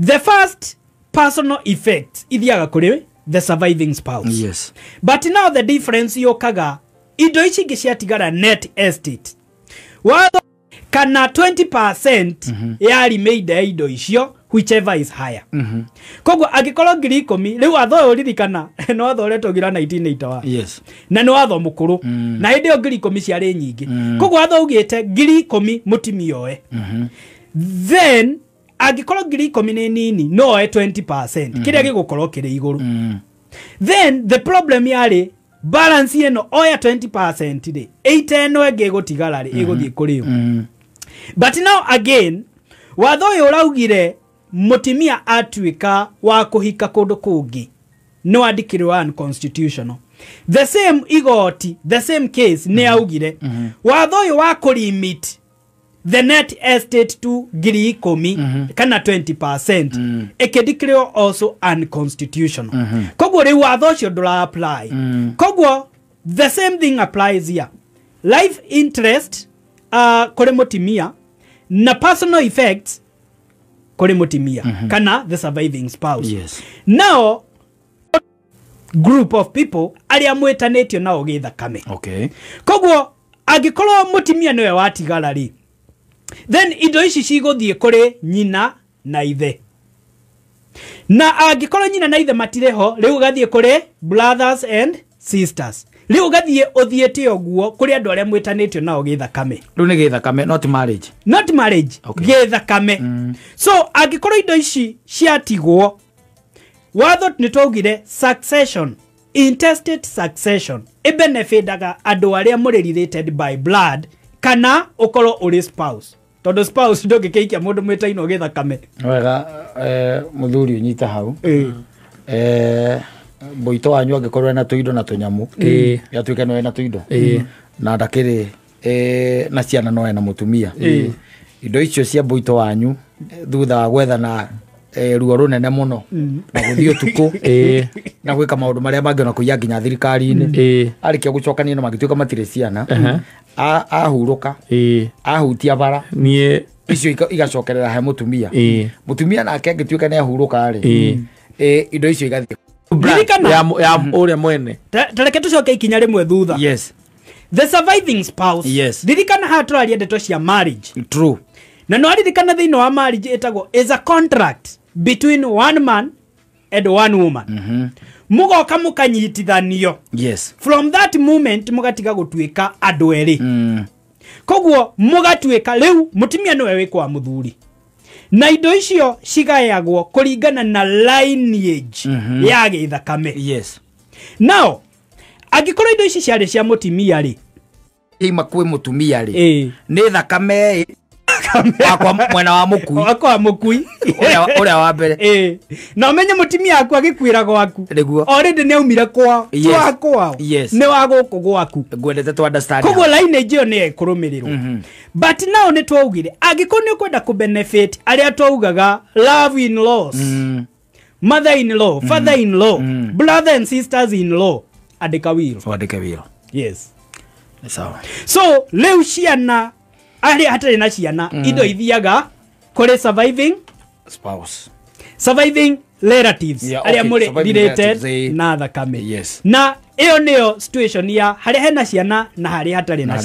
The first personal effect ithiaga kũrĩ the surviving spouse. But now the difference yũkaga indo ici ingĩ ciatigara net estate. Watho kana 20% ya remainder ya indo icio, whichever is higher. Koguo angĩkorwo 10,000, rĩu watho ũyũ ririkana nĩ watho ũrĩa twaugire 1981. Na nĩ watho mũkũrũ. Na hĩndĩ ĩyo 10,000 ciarĩ nyingĩ. Koguo watho ugĩte 10,000 mũtumia oe. Then angĩkorwo 10,000 nĩ nini, no oe 20%, kĩrĩa gĩgũkorwo kĩrĩ igũrũ. Then the problem yarĩ balance ĩno oya 20% rĩ, 8 ĩno ĩngĩ ĩgũtigara rĩ, ĩgũthiĩ kũrĩ ũ? But now again, watho ũyũ ũraugire mũtumia atuĩka wa kũhika kũndũ kũngĩ nĩ wandĩkirwo unconstitutional. The same igoti, the same case nĩ augire watho ũyũ wa kũlimit the net estate to 10,000 kana 20% ĩkĩndikĩrwo also unconstitutional. Koguo rĩu watho ũcio ndũra apply. Koguo the same thing applies here. Life interest kũrĩ mũtumia na personal effects kũrĩ mũtumia kana the surviving spouse. Now group of people arĩa mwĩtanĩtio nao gĩthakame. Koguo angĩkorwo mũtumia nĩwe watigara rĩ, then indo ici cigũthiĩ kũrĩ nyina na ithe. Na angĩkorwo nyina na ithe matirĩ ho, rĩu ũgathiĩ kũrĩ brothers and sisters. Rĩu ũgathiĩ ũthiĩte ũguo kũrĩ andũ arĩa mwĩtanĩtio nao gĩthakame. Rĩu nĩ gĩthakame, not marriage. Not marriage, gĩthakame. So angĩkorwo indo ici ciatigwo, watho nĩ twaugire succession, intestate succession ĩbenefitaga andũ arĩa mũrĩ related by blood kana ũkorwo ũrĩ spouse. Tondũ spouse ndũngĩkĩikia mũndũ mwĩtainwo gĩthakame. Wega, mũthuri ũnyita hau. Mũito wanyu angĩkorwo ena tũindo na tũnyamũ, gĩatuĩke no ena tũindo. Na ndakĩrĩ na ciana no ena mũtumia. Indo icio cia mũito wanyu thutha wa gwethana ruo rũnene mũno na gũthiĩ ũtukũ na gwĩka maũndũ marĩa mangĩ ona kũiya nginya thirikari-inĩ. Arĩkia gũcokania na mangĩtuĩka matirĩ ciana, ahurũka, ahutia bara, niĩ icio igacokerera he mũtumia. Mũtumia nake angĩtuĩka nĩ ahurũka rĩ, indo icio igathiĩ Ririkana. Ya ũrĩa mwene. Ta reke tũcoke ikinya rĩmwe thutha. The surviving spouse. Ririkana haha tũraria ndeto cia marriage. Na no ririkana thĩinĩ wa marriage ĩtagwo is a contract between one man and one woman. Mũgoka mũkanyitithanio. Yes. From that moment mũgatiga gũtuĩka andũ erĩ. Koguo mũgatuĩka rĩu mũtumia nĩwe wĩ kwa mũthuri. Na indo icio cigayagwo kũringana na lineage ya gĩthakame. Yes. Now, angĩkorwo indo ici ciarĩ cia mũtumia rĩ, ima kwĩ mũtumia rĩ, nĩ thakame wakwa mwena wa mũkui. Wakwa mũkui. Ũrĩa wa mbere. Na ũmenye mũtumia aku agĩkuĩra gwaku. Nĩguo. Already nĩ aumire kwao. Yes. Wa kwao. Yes. Nĩ wa gũkũ gwaku. Ngwendete tu understand. Koguo lineage ĩyo nĩ ĩkũrũmĩrĩrwo. But now nĩ twaugire angĩkorwo nĩ ũkwenda kũ benefit arĩa twaugaga love in laws, mother in law, father in law, brother and sisters in law, andĩka will. Andĩke will. Yes. Sawa. So rĩu ciana arĩa hatarĩ na ciana indo ithiaga kũrĩ surviving spouse, surviving relatives, yeah, arĩa mũrĩ related na thakame. Yes. Na ĩyo nĩyo situation ya harĩa hena ciana na harĩa hatarĩ na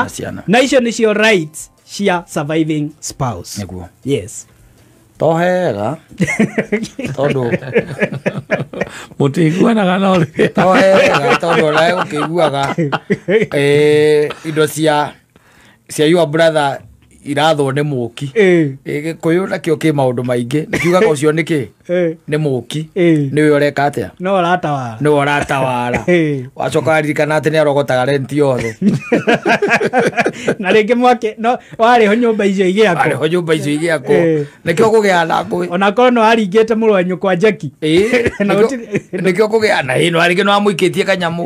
ciana, na icio nĩcio rights cia surviving spouse. Nĩguo. Yes. To hega tondũ mũtiguanaga no rĩ. To hega tondũ nawe ũkĩiguaga indo cia your brother irathwo nĩ mũki. Gĩkũyũ nakĩo kĩ maũndũ maingĩ. Nĩ kiugaga ũcio nĩ kĩ? Nĩ mũki. Nĩwe ũreka atĩa? No ũratawara. Nĩwe ũratawara. Wacoka waririkana atĩ nĩ arogotaga renti yothe. Na rĩngĩ mwake no warĩho nyũmba icio igĩakwo. Warĩho nyũmba icio igĩakwo. Nĩkĩo kũgĩa na ngũĩ. Onakorwo no waringĩte mũrũ wa nyũkwa Jackie. Nĩkĩo kũgĩa na ĩno rĩngĩ no wamũikĩtie kanyamũ.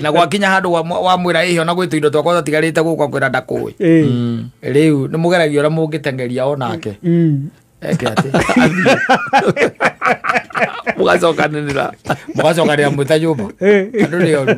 Na gwakinya handũ wamwĩra ĩhĩ ona gwĩ tũindo twakwa twatigarĩte gũkũ akwĩra ndakũĩ. Rĩu nĩ mũgeragia ũrĩa mũngĩteng'eria onake. Eke atĩ. Mũgacokanĩrĩra. Mũgacokanĩrĩra mwĩta nyũmba. Andũ nĩ oru.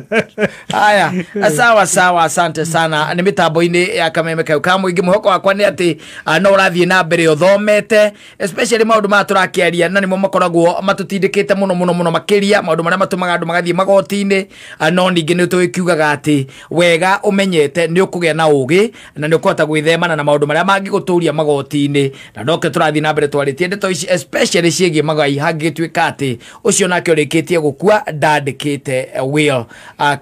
Haya, sawa sawa, asante sana. Nĩ mĩtambo-inĩ ya Kameme kau ka mũingĩ. Mwĩhoko wakwa nĩ atĩ no ũrathiĩ na mbere ũthomete, especially maũndũ maya tũrakĩaria na nĩmo makoragwo matũtindĩkĩte mũno mũno mũno makĩria, maũndũ marĩa matũmaga andũ magathiĩ magoti-inĩ. No ningĩ nĩ tũgĩkiugaga atĩ wega ũmenyete nĩ ũkũgĩa na ũgĩ na nĩ ũkũhota gwĩthemana na maũndũ marĩa mangĩgũtũria magoti-inĩ. Na ndoke tũrathiĩ na mbere twarĩtie ndeto ici especially ciĩgiĩ magai hangĩtuĩka atĩ ũcio nake ũrĩkĩtie gũkua ndandĩkĩte will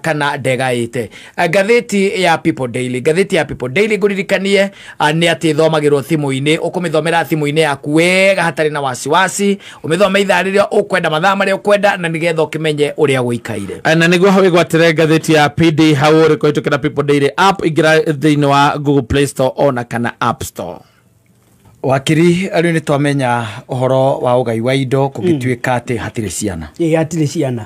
kana ndegaĩte. Ngathĩti ya People Daily, ngathĩti ya People Daily ngũririkanie nĩ atĩ ĩthomagĩrwo thimũ-inĩ, ũkũmĩthomera thimũ-inĩ yaku wega hatarĩ na wasiwasi, ũmĩthome ithaa rĩrĩa ũkwenda, mathaa marĩa ũkwenda, na nĩgetha ũkĩmenye ũrĩa gũikaire. Na nĩguo wĩgwatĩre ngathĩti ya PD hau ũrĩ kũhĩtũkĩra People Daily app, ingĩra thĩinĩ wa Google Play Store ona kana App Store. Wakiri, rĩu nĩ twamenya ũhoro wa ũgai wa indo kũngĩtuĩka atĩ hatirĩ ciana. Ĩĩ hatirĩ ciana.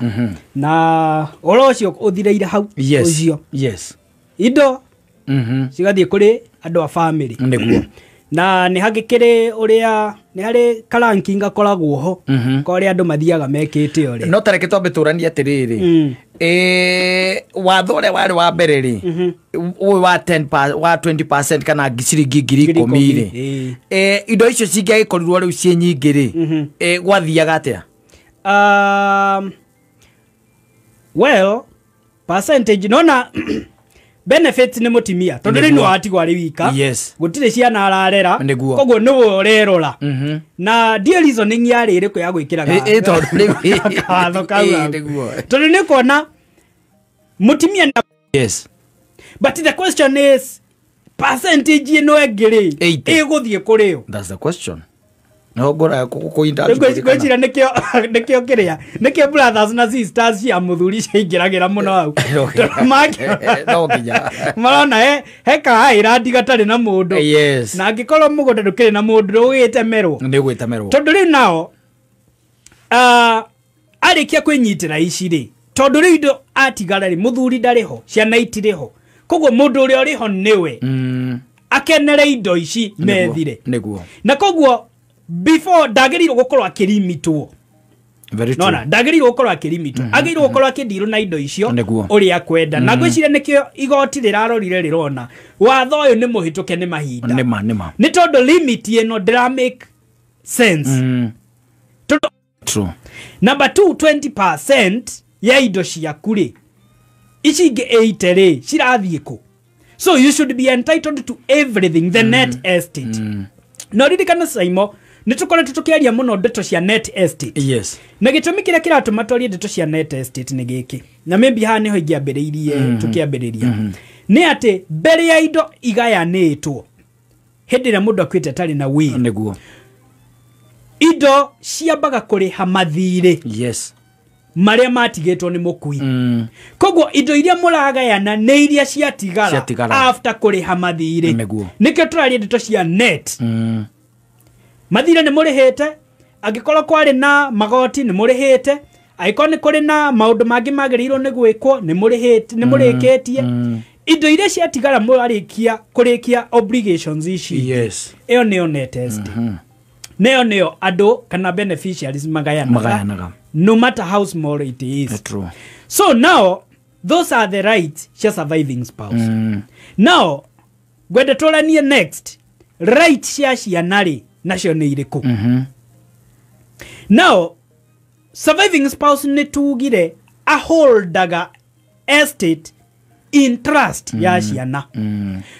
Na ũhoro ũcio ũthireire hau. Yes. Ũcio. Yes. Indo cigathiĩ kũrĩ andũ a family. Nĩguo. Na nĩ hagĩkĩrĩ ũrĩa nĩ harĩ karanking gakoragwo ho ka ũrĩa andũ mathiaga mekĩte ũrĩa. No tareke twambe tũranie atĩrĩrĩ. Watho ũrĩa warĩ wa mbere rĩ, ũyũ wa 10 wa 20% kana ciringi 10,000 rĩ, indo icio cingĩagĩkorirwo rĩu ciĩ nyingĩ rĩ, gwathiaga atĩa? Well, percentage nona benefits nĩ mũtumia tondũ rĩu nĩ watigwo arĩ wika. Yes. Gũtirĩ ciana ararera. Koguo nĩwe ũrerora. Na ndiĩ reasoning yarĩ ĩrĩkũ ya gwĩkĩra kawatho kau. Tondũ nĩ kuona mũtumia na. Yes. But the question is percentage ĩno ĩngĩ rĩ ĩgũthiĩ kũrĩ ũ? That's the question. No ngora kũinda. Ngwĩciria nĩkĩo kĩrĩa nĩkĩo brothers na sisters cia mũthuri ciaingĩragĩra mũno hau. No nginya marona he ka island gatarĩ na mũndũ. Yes. Na angĩkorwo mũgũnda ndũkĩrĩ na mũndũ ndũgĩtemerwo. Nĩ ũgwĩtemerwo. Tondũ rĩu nao arĩkia kwĩnyitĩra ici rĩ, tondũ rĩu indo atigara rĩ, mũthuri ndarĩ ho, ciana itirĩ ho, koguo mũndũ ũrĩa ũrĩ ho nĩwe akenere indo ici methire. Nĩguo. Na koguo before ndagĩrĩirwo gũkorwo akĩrimitwo. Nona ndagĩrĩirwo gũkorwo akĩrimitwo, agĩrĩirwo gũkorwo akĩndirwo na indo icio ũrĩa akwenda. Na ngwĩciria nĩkĩo igoti rĩrarorire rĩrona watho ũyũ nĩ mũhĩtũke nĩ mahinda. Nĩma. Nĩ tondũ limit ĩno ndĩra make sense. Tondũ true. Number 2, 20% ya indo ciaku rĩ, ici ingĩ 80 rĩ cirathiĩ kũ? So you should be entitled to everything, the net estate. No ririkana Saimo, Nĩ tũkoretwo tũkĩaria mũno ndeto cia net estate. Yes. Na gĩtũmi kĩrĩa kĩratũma twarie ndeto cia net estate nĩ gĩkĩ, na maybe haha nĩho ingĩambĩrĩirie tũkĩambĩrĩria, nĩ atĩ mbere ya indo igayanĩtwo hĩndĩ ĩrĩa mũndũ akuĩte atarĩ na will, Nĩguo. indo ciambaga kũrĩha mathirĩ. Yes. Marĩa matigĩtwo nĩ mũkui. Koguo indo iria mũragayana nĩ iria ciatigara after kũrĩha mathirĩ. Nĩguo. Nĩkĩo tũraria ndeto cia net. Mathirĩ nĩ mũrĩhĩte, angĩkorwo kwarĩ na magoti nĩ mũrĩhĩte, angĩkorwo nĩ kũrĩ na maũndũ mangĩ magĩrĩirwo nĩ gwĩkwo nĩ mũrĩhĩte, nĩ mũrĩkĩtie. Indo iria ciatigara mũrarĩkia kũrĩkia obligations ici. Yes. Ĩyo nĩyo net estate. Nĩyo nĩyo andũ kana beneficiaries magayanaga. No matter how small it is. That's true. So now those are the rights cia surviving spouse. Now ngwenda tũranie next right cia ciana rĩ nacio nĩ irĩkũ. Now surviving spouse nĩ tugire aholdaga estate in trust ya ciana.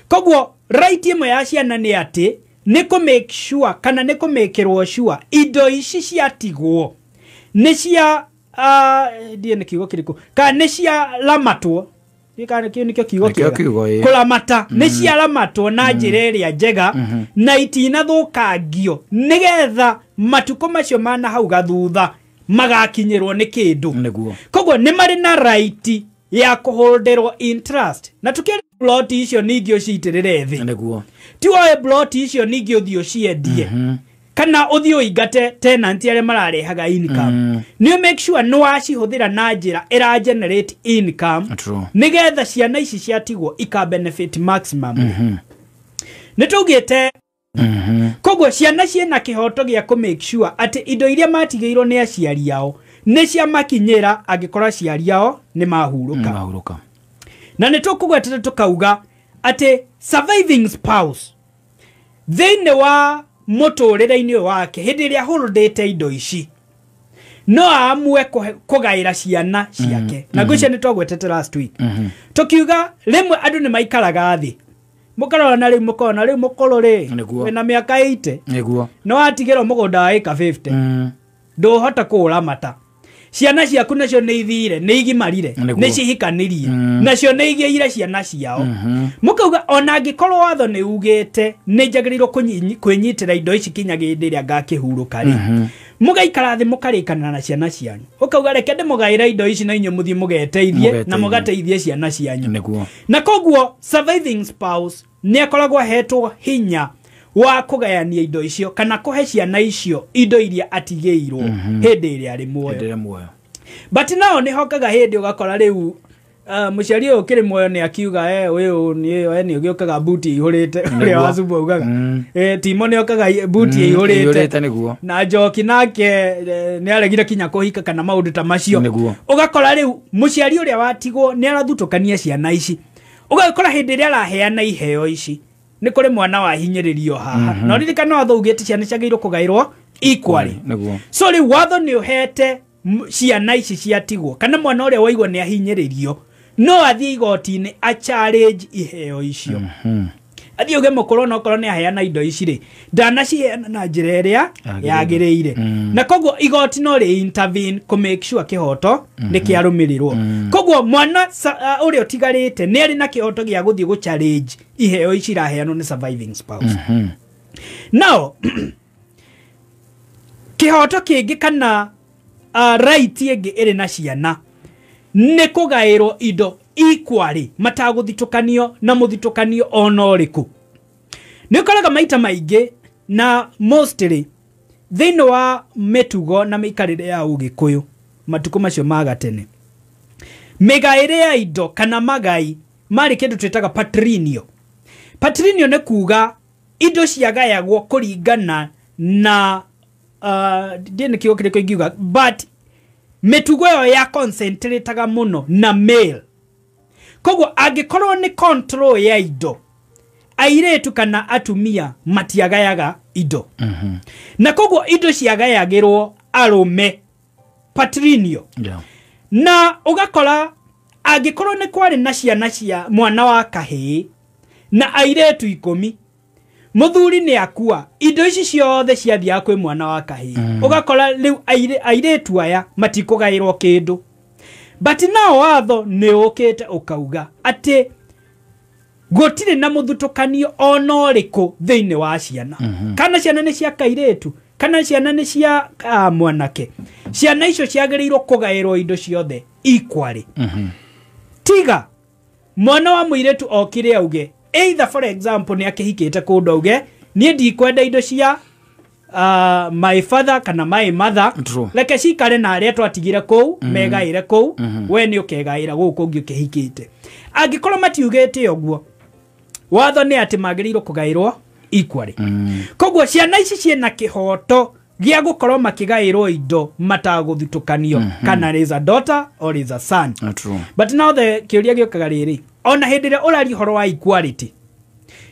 Koguo right ĩmwe ya ciana nĩ atĩ nĩ kũ make sure kana nĩ kũmĩkĩrwo sure indo ici ciatigwo nĩ cia ndiĩ nĩ kiugo kĩrĩkũ, kana nĩ cia ramatwo, kana kĩu nĩkĩo kiugo kĩega, kũramata, nĩ cia ramatwo na njĩra ĩrĩa njega na itinathũkangio nĩgetha matukũ macio mana hau gathutha magakinyĩrwo nĩ kĩndũ. Nĩguo. Koguo nĩ marĩ na right ya kũholderwo in trust, na tukĩria plot icio ningĩ ũcitĩrĩre thĩ. Nĩguo. Ti woe plot icio ningĩ ũthiĩ ũciendie kana ũthiĩ ũingate tenant arĩa mararehaga income. Nĩ make sure nĩ wacihũthĩra na njĩra ĩra generate income nĩgetha ciana ici ciatigwo ika benefit maximum. Nĩ tũugĩte koguo ciana ciĩna kĩhoto gĩa kũ make sure atĩ indo iria matigĩirwo nĩ aciari ao nĩ ciamakinyĩra angĩkorwo aciari ao nĩ mahurũka. Na nĩ tũkũgwetete tũkauga atĩ surviving spouse thĩinĩ wa mũtũrĩre-inĩ wake hĩndĩ ĩrĩa holdete indo ici no aamue kũgaĩra ciana ciake. Na ngwĩciria nĩ twagwetete last week tũkiuga rĩmwe andũ nĩ maikaraga thĩ mũkarora na rĩu mũkona rĩu mũkũrũ rĩ wĩna mĩaka 80 nĩguo no watigĩrwo mũgũnda wa ĩka 50 ndũhota kũũramata. Ciana ciaku nacio nĩ ithire, nĩ igimarire, nĩ cihikanirie, nacio nĩ igĩire ciana ciao. Mũkauga ona angĩkorwo watho nĩ ugĩte nĩ njagĩrĩirwo kwĩnyitĩra indo ici kinya hĩndĩ ĩrĩa ngakĩhurũka rĩ, mũgaikara thĩ mũkarĩkanĩra na ciana cianyu. Ũkauga reke ndĩmũgaĩre indo ici na inyuĩ mũthiĩ mũgeteithie na mũgateithie ciana cianyu. Na koguo surviving spouse nĩ akoragwo ahetwo hinya wa kũgayania indo icio kana kũhe ciana icio indo iria atigĩirwo hĩndĩ ĩrĩa arĩ muoyo. But now nĩ hokaga hĩndĩ ũgakora rĩu mũciari ũyũ ũkĩrĩ muoyo nĩ akiuga ũyũ nĩ ũgĩũkaga buti ihũrĩte, ũrĩa wacubu augaga Timo nĩ okaga buti ihũrĩte, na Njoki nake nĩ aregire kinya kũhika kana maũndũ ta macio. Ũgakora rĩu mũciari ũrĩa watigwo nĩ arathutũkania ciana ici. Ũgakora hĩndĩ ĩrĩa araheana iheo ici nĩ kũrĩ mwana wahinyĩrĩrio haha. Na ririkana watho ugĩte ciana ciagĩrĩirwo kũgaĩrwo equally. So rĩu watho nĩ ũhete ciana ici ciatigwo kana mwana ũrĩa waigua nĩ ahinyĩrĩrio no athiĩ igoti-inĩ a challenge iheo icio. Athiĩ uge mũkũrũ ona okorwo nĩ aheana indo ici rĩ ndanaciheana na njĩra ĩrĩa yagĩrĩire. Na koguo igoti no rĩ intervene kũ make sure kĩhoto nĩ kĩarũmĩrĩrwo. Koguo mwana ũrĩa ũtigarĩte nĩ arĩ na kĩhoto gĩa gũthiĩ gũ challenge iheo ici iraheanwo nĩ surviving spouse. Now kĩhoto kĩngĩ kana right ĩngĩ ĩrĩ na ciana nĩ kũgaĩrwo indo equally matagũthitũkanio na mũthitũkanio ona ũrĩkũ. Nĩ ũkoraga maita maingĩ na mostly thĩinĩ wa mĩtugo na mĩikarĩre ya ũgĩkũyũ matukũ macio ma gatene, mĩgaĩre ya indo kana magai marĩ kĩndũ twĩtaga patrinio. Patrinio nĩ kuga indo ciagayagwo kũringana na ndiĩ nĩ kiugo kĩrĩkũ ingiuga, but mĩtugo ĩyo ya concentrataga mũno na male. Koguo angĩkorwo nĩ control ya indo, airĩtu kana atumia matiagayaga indo. Na koguo indo ciagayagĩrwo arũme patrinio. Na ũgakora angĩkorwo nĩ kwarĩ na ciana cia mwana wa kahĩĩ na airĩtu 10, Muthuri nĩ akua indo ici ciothe ciathiaga kwĩ mwana wa kahĩĩ. Ũgakora rĩu airĩtu aya matikũgaĩrwo kĩndũ. But now watho nĩ ũkĩte ũkauga atĩ gũtirĩ na mũthutũkanio ona ũrĩkũ thĩinĩ wa ciana. Kana ciana nĩ cia kairĩtu, kana ciana nĩ cia mwanake. Ciana icio ciagĩrĩirwo kũgaĩrwo indo ciothe equally. Tiga mwana wa mũirĩtu okire auge, either for example nĩ akĩhikĩte kũndũ auge niĩ ndikwenda indo cia my father kana my mother. True. Reke cikare na arĩa twatigire kũu, megaĩre kũu, we nĩ ũkegaĩra gũkũ ũngĩ ũkĩhikĩte. Angĩkorwo matiugĩte ũguo, watho nĩ atĩ magĩrĩirwo kũgaĩrwo equally. Koguo ciana ici ciĩna kĩhoto gĩa gũkorwo makĩgaĩrwo indo matagũthutũkanio, kana is a daughter or is a son. True. But now the kĩũria gĩũkaga rĩrĩ, ona hĩndĩ ĩrĩa ũraria ũhoro wa equality,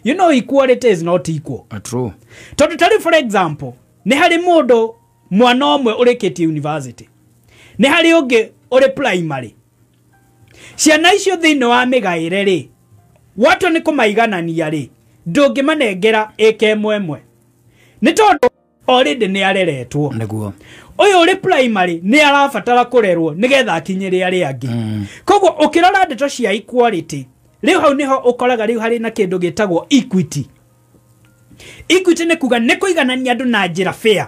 you know equality is not equal. True. Tondũ tarĩu for example, nĩ harĩ mũndũ mwana ũmwe ũrĩkĩtie university, nĩ harĩ ũngĩ ũrĩ primary. Ciana icio thĩinĩ wa mĩgaĩre rĩ, watua nĩ kũmaiganania rĩ, ndũngĩmanengera ĩka ĩmwe ĩmwe, nĩ tondũ already nĩ areretwo. Nĩguo. Ũyũ ũrĩ primary nĩ arabatara kũrerwo nĩgetha akinyĩre arĩa angĩ. Koguo ũkĩrora ndeto cia equality, rĩu hau nĩho ũkoraga rĩu harĩ na kĩndũ gĩtagwo equity. Equity nĩ kuga nĩ kũiganania andũ na njĩra fair.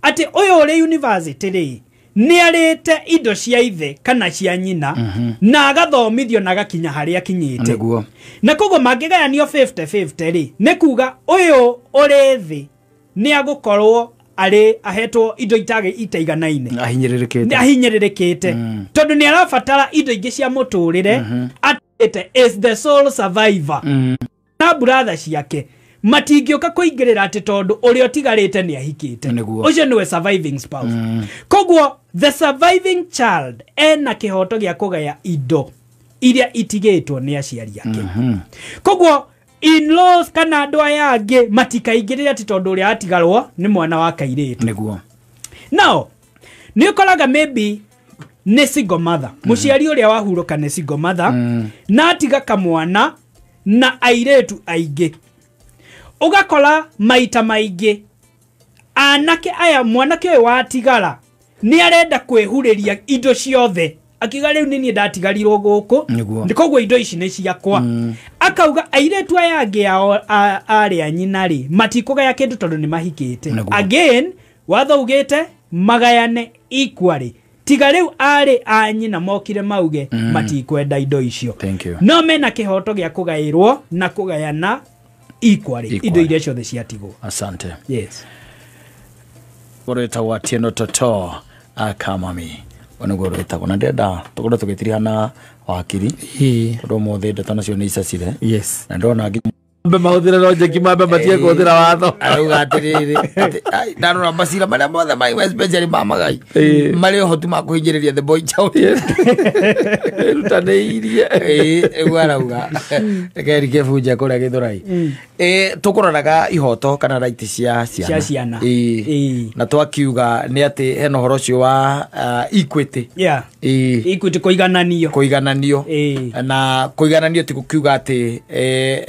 Atĩ ũyũ ũrĩ university rĩ, nĩ arĩte indo cia ithe kana cia nyina, na agathomithio na agakinya harĩa akinyĩte. Nĩguo. Na koguo mangĩgayanio 50-50 rĩ, nĩ kuga ũyũ ũrĩ thĩ nĩ agũkorwo arĩ ahetwo indo itaiganaine. Ahinyĩrĩrĩkĩte. Ahinyĩrĩrĩkĩte. Tondũ nĩ arabatara indo ingĩ cia mũtũrĩre, atĩte is the sole survivor. Na brother ciake matingĩũka kũingĩrĩra atĩ tondũ ũrĩa ũtigarĩte nĩ ahikĩte. Nĩguo. Ũcio nĩwe surviving spouse. Koguo the surviving child ena kĩhoto gĩa kũgaya indo iria itigĩtwo nĩ aciari ake. Koguo in-laws kana andũ aya angĩ matikaingĩrĩre atĩ tondũ ũrĩa atigarwo nĩ mwana wa kairĩtu. Nĩguo. Now, nĩ ũkoraga maybe nĩ single mother. Mũciari ũrĩa wahurũka nĩ single mother, na atiga kamwana na airĩtu aingĩ. Ũgakora maita maingĩ anake aya, mwanake ũyũ watigara nĩ arenda kwĩhurĩria indo ciothe, akiuga rĩu nĩ niĩ ndatigarirwo gũkũ, Nĩguo. koguo indo ici nĩ ciakwa. Akauga airĩtu aya angĩ ao arĩa nyina rĩ matikũgaya kĩndũ tondũ nĩ mahikĩte. Nĩguo. Again, watho ugĩte magayane equally. Tiga rĩu arĩ a nyina mokire mauge matikwenda indo icio. Thank you. No mena kĩhoto gĩa kũgaĩrwo na kũgayana equally indo iria ciothe ciatigwo. Asante. Yes. Ũrĩtagwo Atieno Toto Akamami. Oniguo rwĩtagwo na ndĩrenda tũkorwo tũgĩtirihana wakiri, tondũ ũmũthĩ ndeto nacio nĩ icacire. Yes. Na ndona nginya Mambe mahũthĩre logic, mambe matige kũhũthĩra watho. Arauga atĩrĩrĩ, ndarora macira marĩa mothe ma especially ma magai marĩ ũhoti ma kũhinyĩrĩria the boy child. Ĩrutanĩirie. Rĩu arauga reke rike bunja kũrĩa Gĩthũrai. Tũkũroraga ihoto kana right cia ciana. Cia ciana. Na twakiuga nĩ atĩ hena ũhoro ũcio wa equity. Yeah. Equity kũigananio. Kũigananio. Na kũigananio ti gũkiuga atĩ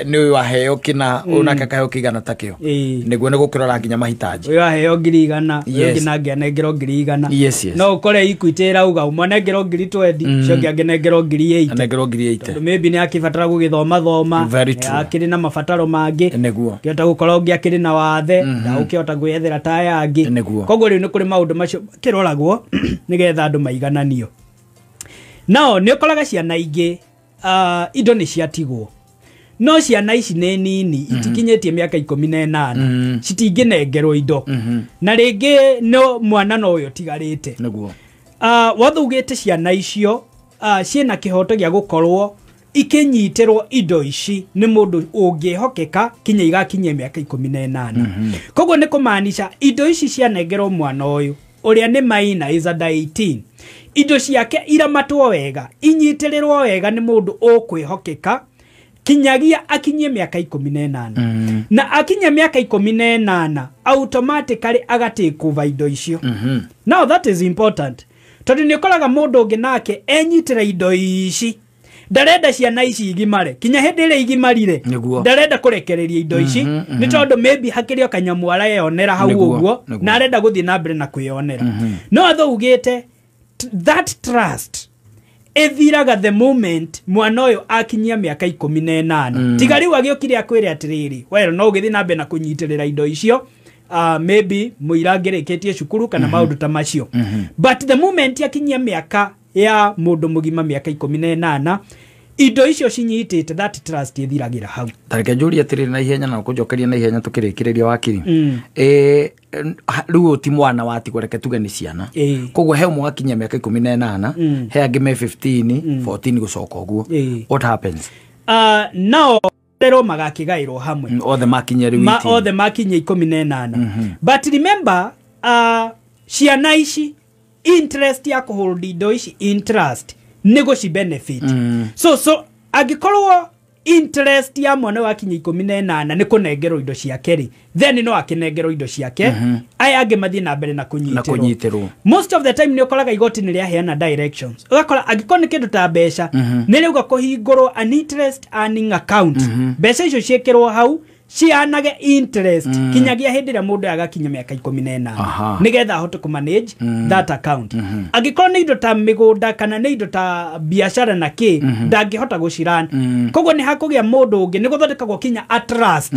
nĩ ũyũ aheo kĩna, ũyũ nake akaheo kĩigana ta kĩo. Nĩguo nĩ gũkĩrora nginya mahitaji. Ũyũ aheo 100,000, ũyũ ũngĩ nake anengerwo 100,000. Yes, yes. No ũkore equity ĩrauga ũmwe anengerwo 20,000, ũcio ũngĩ angĩnengerwo 80,000. Anengerwo 80,000. Tondũ maybe nĩ akĩbatara gũgĩthoma thoma, akĩrĩ na mabataro mangĩ. Nĩguo. Kĩhota gũkorwo ũngĩ akĩrĩ na wathe, ndagũkĩhota gwĩethera ta aya angĩ. Nĩguo. Koguo rĩu nĩ kũrĩ maũndũ macio kĩroragwo nĩgetha andũ maigananio. Nao nĩ ũkoraga ciana ingĩ indo nĩ ciatigwo. No ciana ici nĩ nini, itikinyĩtie mĩaka 18, citingĩnengerwo indo. Na rĩngĩ no mwana no ũyũ ũtigarĩte. Nĩguo. Watho ugĩte ciana icio ciĩna kĩhoto gĩa gũkorwo ikinyitĩrwo indo ici nĩ mũndũ ũngĩhokeka kinya igakinyia mĩaka 18. Koguo nĩ kũmaanisha indo ici cianengerwo mwana ũyũ ũrĩa nĩ maina is under 18, indo ciake iramatwo wega, inyitĩrĩrwo wega nĩ mũndũ ũkwĩhokeka kinyagia akinyie mĩaka 18. Na akinyia mĩaka 18 automatically agatake over indo icio. Now that is important tondũ nĩ ũkoraga mũndũ ũngĩ nake enyitĩra indo ici Ndarenda ciana ici igimare kinya hĩndĩ ĩrĩa igimarire ndarenda kũrekereria indo ici nĩ tondũ maybe hakĩrĩ o kanyamũ areyonera hau ũguo na arenda gũthiĩ na mbere na kwĩyonera. No watho ugĩte that trust ĩthiraga the moment mwana ũyũ akinyia mĩaka 18. Tiga rĩu agĩũkire akwĩre atĩrĩrĩ, well, no ũgĩthiĩ na mbere na kũnyitĩrĩra indo icio, maybe mũira angĩrĩkĩtie cukuru kana maũndũ ta macio. But the moment akinyia mĩaka ya mũndũ mũgima mĩaka 18, indo icio cinyitĩte, that trust ĩthiragĩra hau. Tareke njũrie atĩrĩrĩ na ihenya na kũnjokeria na ihenya tũkĩrĩkĩrĩria wakiri. Rĩu ti mwana watigwo, reke tuge nĩ ciana. Koguo he ũmwe wakinyia mĩaka 18, he angĩ me 15, 14 gũcoka ũguo. What happens? Nao rero magakĩgaĩrwo hamwe. Othe makinyia rĩu 18. Othe makinyia 18. But remember, ciana ici interest ya kũhold indo ici interest nĩ gũci benefit. So angĩkorwo interest ya mwana wakinya 18 nĩ kũnengerwo indo ciake rĩ, then no akĩnengerwo indo ciake, aya angĩ mathiĩ na mbere na kũnyitĩrwo. Most of the time nĩ ũkoraga igoti nĩ rĩaheana directions. Ũgakora angĩkorwo nĩ kĩndũ ta mbeca, nĩ rĩuga kũhingũrwo an interest earning account. Mbeca icio ciĩkĩrwo hau cianage interest kinyagia hĩndĩ ĩrĩa mũndũ agakinya mĩaka 18 nĩgetha ahote kũ manage that account. Angĩkorwo nĩ indo ta mĩgũnda kana nĩ indo ta biacara na kĩ, ndangĩhota gũciran. Koguo nĩ hakũgĩa mũndũ ũngĩ, nĩ gũthondekagwo kinya a trust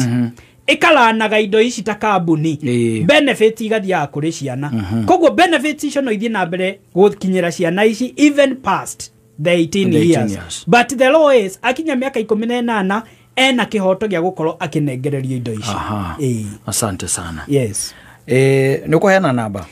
ĩkaranaga indo ici ta kambuni, benefits igathiaga kũrĩ ciana. Koguo benefits icio no ithiĩ na mbere gũkinyĩra ciana ici even past the 18 years. But the law is akinya mĩaka 18 ena kĩhoto gĩa gũkorwo akĩnengererio indo ici. Asante sana. Yes. Nĩ ũkũheana namba?